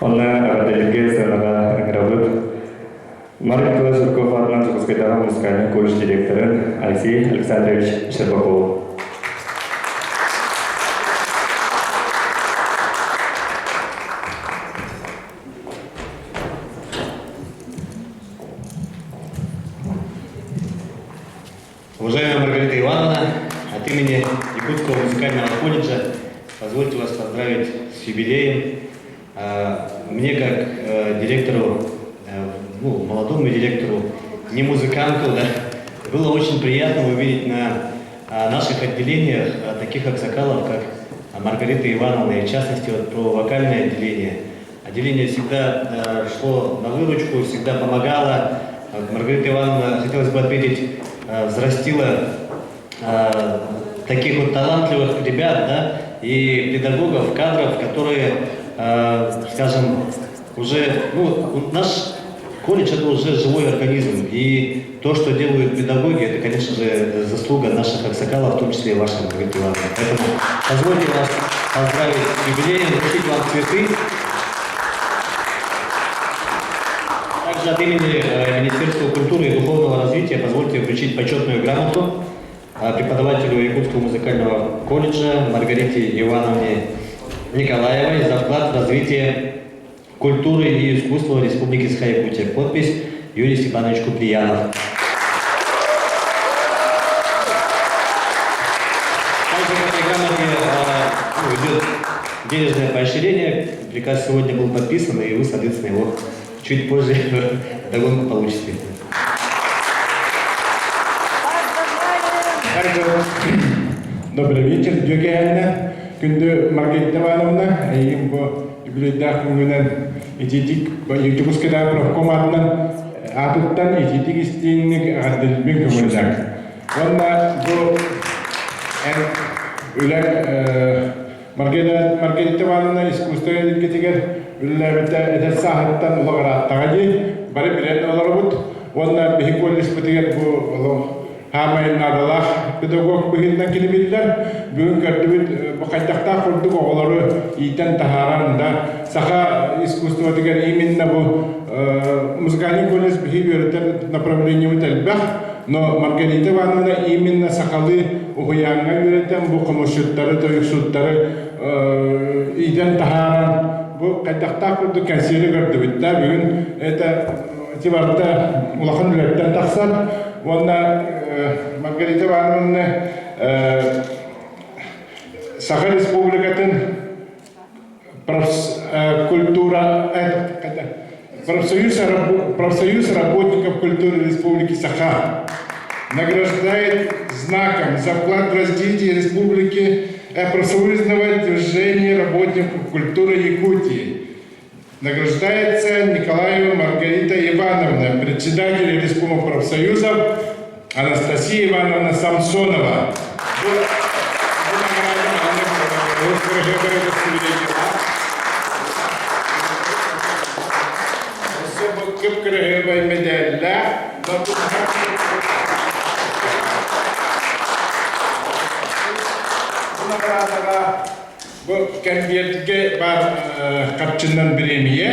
Онно эҕэрдэлэргэ сыанаҕа ыҥырабыт. Марк Николаевич Жирков аатынан Дьокуускайдааҕы музыкальнай колледж директорын Алексей Александрович Щербаков. Уважаемая Маргарита Ивановна, от имени Якутского музыкального колледжа позвольте вас поздравить с юбилеем. Мне как директору, ну, молодому директору, не музыканту, да, было очень приятно увидеть на наших отделениях таких аксакалов, как Маргарита Ивановна, и в частности вот про вокальное отделение. Отделение всегда шло на выручку, всегда помогало. Маргарита Ивановна, хотелось бы отметить, взрастила таких вот талантливых ребят, да, и педагогов, кадров, которые, скажем, уже, ну, наш колледж это уже живой организм, и то, что делают педагоги, это, конечно же, заслуга наших аксакалов, в том числе и ваша, Маргарита Ивановна. Поэтому позвольте вас поздравить с юбилеем, вручить вам цветы. Также от имени Министерства культуры и духовного развития позвольте вручить почетную грамоту преподавателю Якутского музыкального колледжа Маргарите Ивановне Николаевой за вклад в развитие культуры и искусства Республики Саха-Якутия. Подпись Юрий Степанович Куприянов. Также в этой грамоте ну, идет денежное поощрение. Приказ сегодня был подписан, и вы, соответственно, его чуть позже догонку получите. Добрый вечер, Дьүөгэһэннэ. Күндү Маргарита Ивановна, эйигин бу үбүлүөйдээх күҥҥүнэн итиитик Дьокуускайдааҕы профком аатынан аатыттан итиитик истиҥник эҕэрдэлиирбин көҥүллээх. Уонна бу эн үлэҥ Маргарита, Маргарита Ивановна искусство эйгэтигэр үлэлээбитэ эдэр сааһыттан олох ырааттаҕа дии. Бары билэн олоробут. Уонна биһи колледжпытыгар бу олох хаамай наадалаах педагог быһыытынан кини биллэр. Бүгүн көрдүбүт бу хайдахтаах курдук оҕолору иитэн таһааран да саха искусствотыгар именно бу музыкальный колледж биһи үөрэтэр направлениебыт элбэх. Но Маргарита Ивановна именно сахалыы уһуйааҥҥа үөрэтэн бу хомусчуттары, тойуксуттары иитэн таһааран бу хайдахтаах курдук кэнсиэри көрдүбүт да бүгүн это ити барыта улахан үлэттэн тахсар уонна Маргарита Ивановна Саха Республикатын культура профсоюз, профсоюз работников культуры Республики Саха награждает знаком за вклад в развитие республики профсоюзного движения работников культуры Якутии. Награждается Николаева Маргарита Ивановна, председатель Республики профсоюзов Анастасия Ивановна Самсонова. Кып-кырыһыабай мэдээллээх. Бу наҕарадаҕа бу кэмбиэргэ баар харчынан бириэмийэ.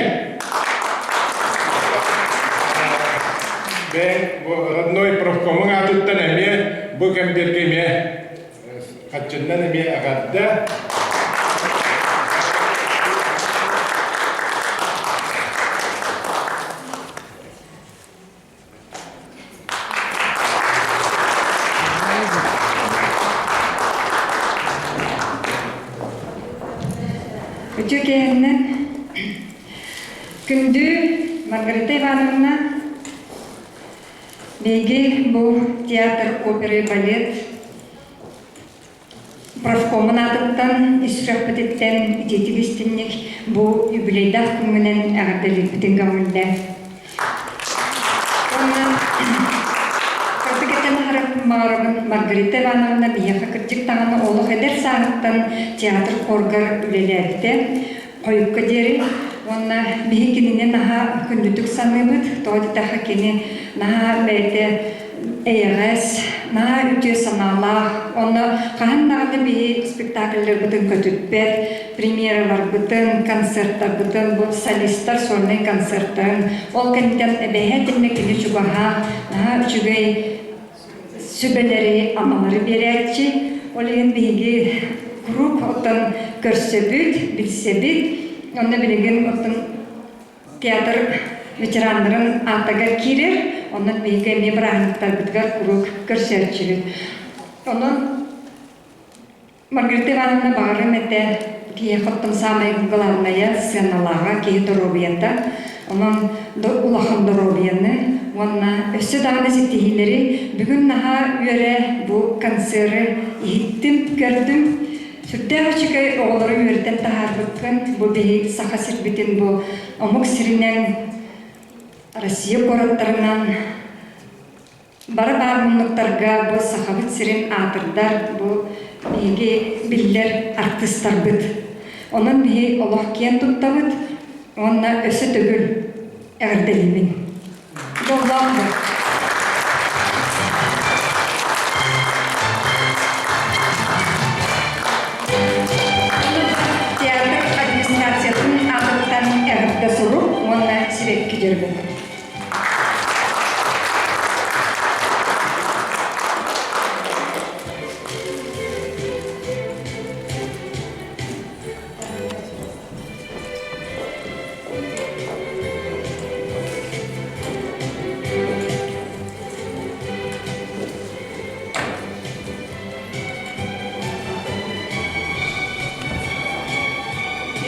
Бэйэҥ бу родной профкомуҥ аатыттан эмиэ бу кэмбиэргэ эмиэ харчынан эмиэ эҕэрдэ. Үтүө киэһэннэн күндү Маргарита Ивановна биһиги бу театр оперы и балет профкомун аатыттан ис сүрэхпититтэн итиитик истинник бу юбилейдаах күҥҥүнэн эҕэрдэлиирбитин көҥүллээ. Уонна кырдьык этэн аһарабын Маргарита Ивановна биһиэхэ кырдьык даҕаны олох эдэр сааһыттан театр хоргар үлэлээбитэ хойукка диэри уонна биһи кинини наһаа күндүтүк саныыбыт тоҕо диэтэххэ кини наһаа бэйэтэ эйэҕэс, наһаа үтүө санаалаах, онно хаһан даҕаны биһи спектакльларбытын көтүппэт, премьераларбытын, концерттарбытын, бу солистар сольнай концерттарын, ол кэнниттэн эбэһээтиннэ кини чугаһа, наһаа үчүгэй сүбэлэри, амалары биэрээччи. Ол иһин биһиги куруук оттон көрсөбүт, билсэбит, онно билигин оттон театр ветераннарын аатыгар киирэр, онон биһиги эмиэ бырааһынньыктарбытыгар куруук көрсөөччүбүт. Онон Маргарита Ивановна баҕарым этэ, киһиэхэ оттон саамай главное сыаналааҕа киһи доруобуйата. Онон улахан доруобуйаны уонна өссө даҕаны ситиһиилэри бүгүн наһаа үөрэ бу концеры иһиттим, көрдүм. Сүрдээх үчүгэй оҕолору үөрэтэн таһаарбыккын. Бу биһи Саха сирбитин бу омук сиринэн, Россия куораттарынан бары баар муннуктарга бу Сахабыт сирин аатырдар бу биһиги биллэр артыыстарбыт. Онон биһи олох киэн туттабыт уонна өссө төгүл эҕэрдэлиибин. Дьоллоох Театр администрациятын аатыттан эҕэрдэ сурук уонна сибэкки дьөрбөт.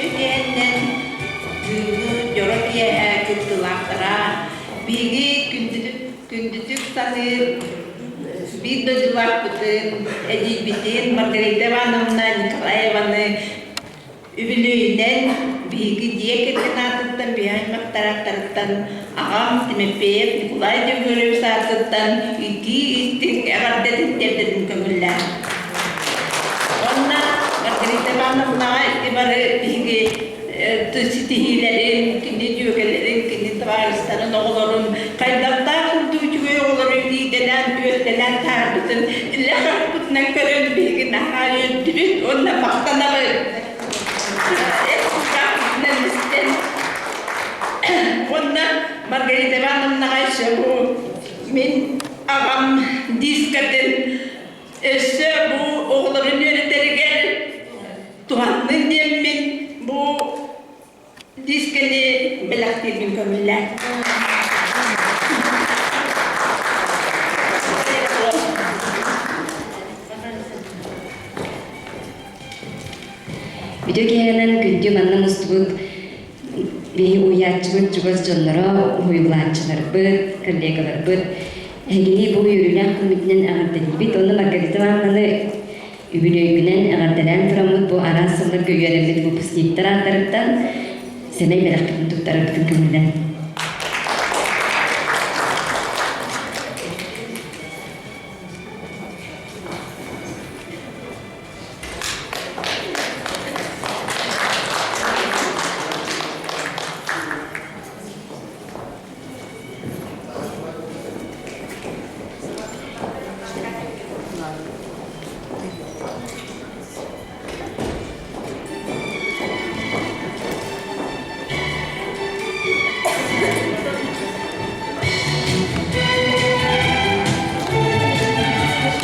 Үтүөннэн бүгүҥҥү дьоро киэһэ кыттыылаахтара биһиги күндүтүк, күндүтүк саныыр Биир дойдулаахпытын, эдьиийбитин Маргарита Ивановна Николаеваны үбүлүөйүнэн биһиги дьиэ кэргэн аатыттан, биһи аймахтар ааттарыттан аҕам Тимофеев Николай Дьөгүөрэбис аатыттан итии-истиҥ эҕэрдэтин тиэрдэрин көҥүллээн. Уонна Маргарита Ивановнаҕа ити бары биһиги ситиһиилэрин, кини дьүөгэлэрин, кини табаарыстарын, оҕолорун хайдахтаах курдук үчүгэй оҕолору иитэлээн, үөрэтэлээн таһаарбытын илэ харахпытынан көрөн биһиги наһаа үөрдүбүт уонна махтанабыт. Эт кулгаахпытынан истэн уонна Маргарита Ивановнаҕа өссө бу мин аҕам дискатын өссө бу оҕолорун үөрэтэригэр туһаннын диэммин бу дискэни бэлэхтиирбин көҥүллээ. Үтүө киэһэнэн күндү манна мустубут биһи уһуйааччыбыт чугас дьонноро, уһуйулааччыларбыт, коллегаларбыт эһигини бу үөрүүлээх күммүтүнэн эҕэрдэлиибит. Онно Маргарита Ивановнаны Үбүлүөйгүнэн эҕэрдэлээн тураммыт бу араас сылларга үөрэммит выпускниктар ааттарыттан сэмэй бэлэхпитин туттарарбытын көҥүллэн.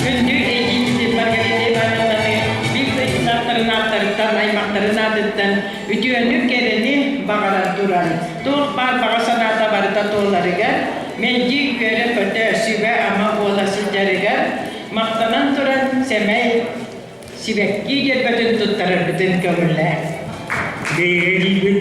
Күндү эдьиийбитин Маргарита Ивановнаны биир дойдулаахтарын ааттарыттан, аймахтарын аатыттан үтүөнү, кэрэни баҕаран туран, туох баар баҕа санаата барыта туоларыгар, мэлдьи үөрэ-көтө, сүбэ-ама буола сылдьарыгар махтанан туран сэмэй сибэкки дьөрбөтүн туттарарбытын көҥүллээ. Биһиги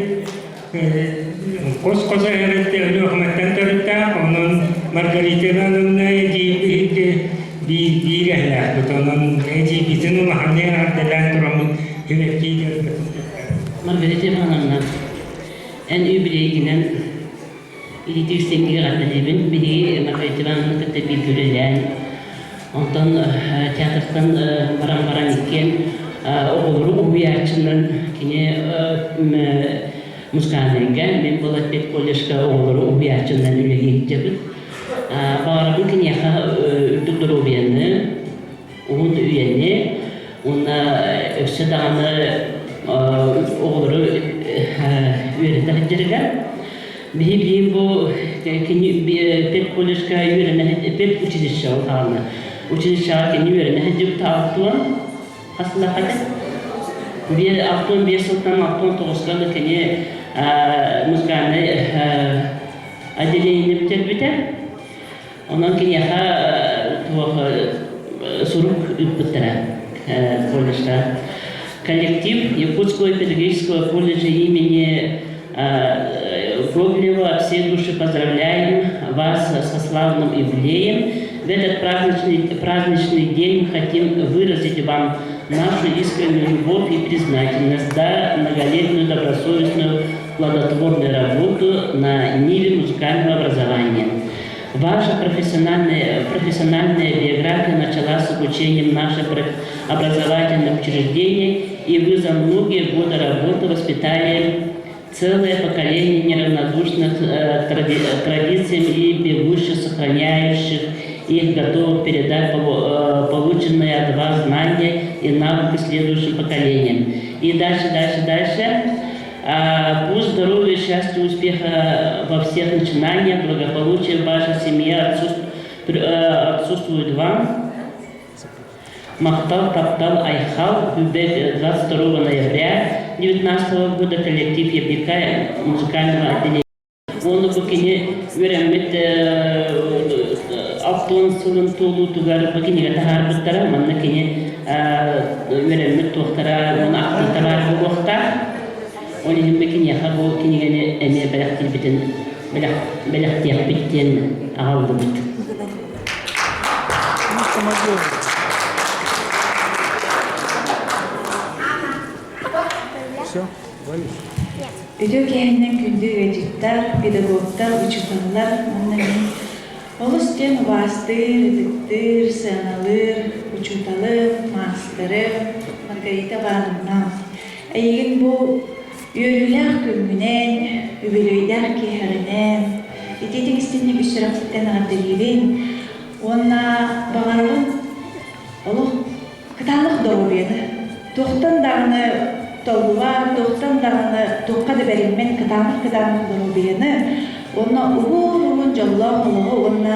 хос-хос эһэрэтте Өлүөхүмэттэн төрүттээх, онон Маргарита Ивановна эдьиийбит биир эһэлээхпит. Онон эдьиийбитин улаханнык эҕэрдэлээн тураммыт сибэкки дьөрбөтүн Маргарита Ивановна, эн юбилейгинэн илиитигэр сиҥҥэ эҕэрдэлиибин. Биһиги Маргарита Ивановна кытта бииргэ үлэлээн, онтон театртан баран баран иккиэн оҕолору уһуйааччынан кини музыкальныйга, мин была педколледжка оҕолору уһуйааччынан үлэлии сылдьабыт. Баҕарабын киниэхэ үрдүк доруобуйаны, уһун үйэни уонна өссө даҕаны оҕолору үөрэтэ сылдьарыгар. Биһи бу кини педколледжка үөрэнэ педучилищеҕа даҕаны училищеҕа кини үөрэнэ сылдьыбыт алтуон хас сыллаахата биир 65 сылтан 69-ка да кини музыкальнай отделение бүтэрбитэ. Онон киниэхэ туох сурук ыыппыттара колледжа. Коллектив Якутского педагогического колледжа имени Гоголева от всей души поздравляем вас со славным юбилеем. В этот праздничный, праздничный день мы хотим выразить вам нашу искреннюю любовь и признательность за многолетнюю добросовестную плодотворную работу на ниве музыкального образования. Ваша профессиональная, профессиональная биография началась с обучением наших образовательных учреждений, и вы за многие годы работы воспитали целое поколение неравнодушных э, тради традициям и бегущих, сохраняющих их, готовых передать э, полученные от вас знания и навыки следующим поколениям. И дальше, дальше, дальше. А, пусть здоровья, счастья, успеха во всех начинаниях, благополучия в вашей семье отсутствует вам. Махтал, Таптал, Айхал, 22 ноября 2019 года коллектив ЯПК музыкального отделения. Уонна бу кини үөрэммит алтуон сылын туолуутугар бу кинигэ таһаарбыттара. Манна кини үөрэммит туохтара уонна ахтыыта баар буолуохтаах. Ол иһин бу киниэхэ бу кинигэни эмиэ бэлэхтиирбитин бэлэхтиэхпит диэн аҕаллыбыт. сама делает. Все, валишь? Үтүө киэһэннэн күндү ыалдьыттар, педагогтар, учууталлар уонна мин олус диэн убаастыыр, ытыктыыр, сыаналыыр учууталым, маастарым Маргарита Ивановна. Эйигин бу үөрүүлээх күҥҥүнэн, үбүлүөйдээх киэһэҕинэн, итиитик истинник үс сүрэхпиттэн эҕэрдэлиибин уонна баҕарабын олох кытаанах доруобуйаны, туохтан даҕаны толлубат, туохтан даҕаны туохха да бэриммэт кытаанах-кытаанах доруобуйаны уонна уһун-уһун дьоллоох олоҕу уонна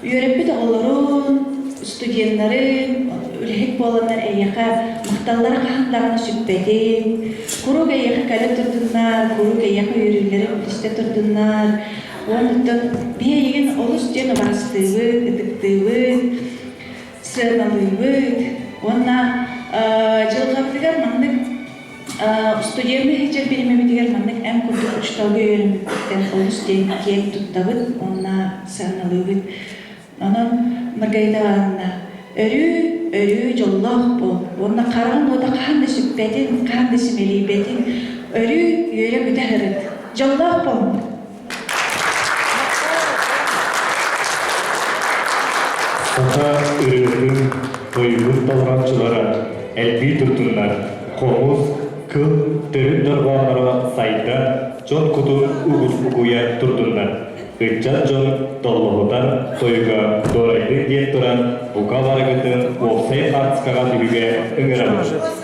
үөрэппит оҕолорун, студеннарын, үлэһит буоланнар эйиэхэ махталлара хаһан даҕаны сүппэтин, куруук эйиэхэ кэлэ турдуннар, куруук эйиэхэ үөрүүлэрин истэ турдуннар. Уонна биһи эйигин олус диэн убаастыыбыт, ытыктыыбыт, сыаналыыбыт уонна дьылҕабытыгар маннык студенты сылдьар бириэмэбитигэр маннык эн курдук учууталга үөрэммиппиттэн олус диэн киэн туттабыт уонна сыаналыыбыт. Онон Маргарита Ивановна өрүү, өрүү дьоллоох буол уонна хараҕын уота хаһан да сүппэтин, хаһан да симэлийбэтин, өрүү үөрэ-көтө сырыт. Дьоллоох буол! Саха ырыатын, тойугун толорооччулара элбии турдуннар, хомус, кыл, төрүт дорҕоонноро сайда, дьон кутун угуйа турдуннар. Ыччат дьон доллоһутар тойуга дуорайдын диэн туран, бука барыгытын уопсай хаартыскаҕа түһүүгэ ыҥырабыт.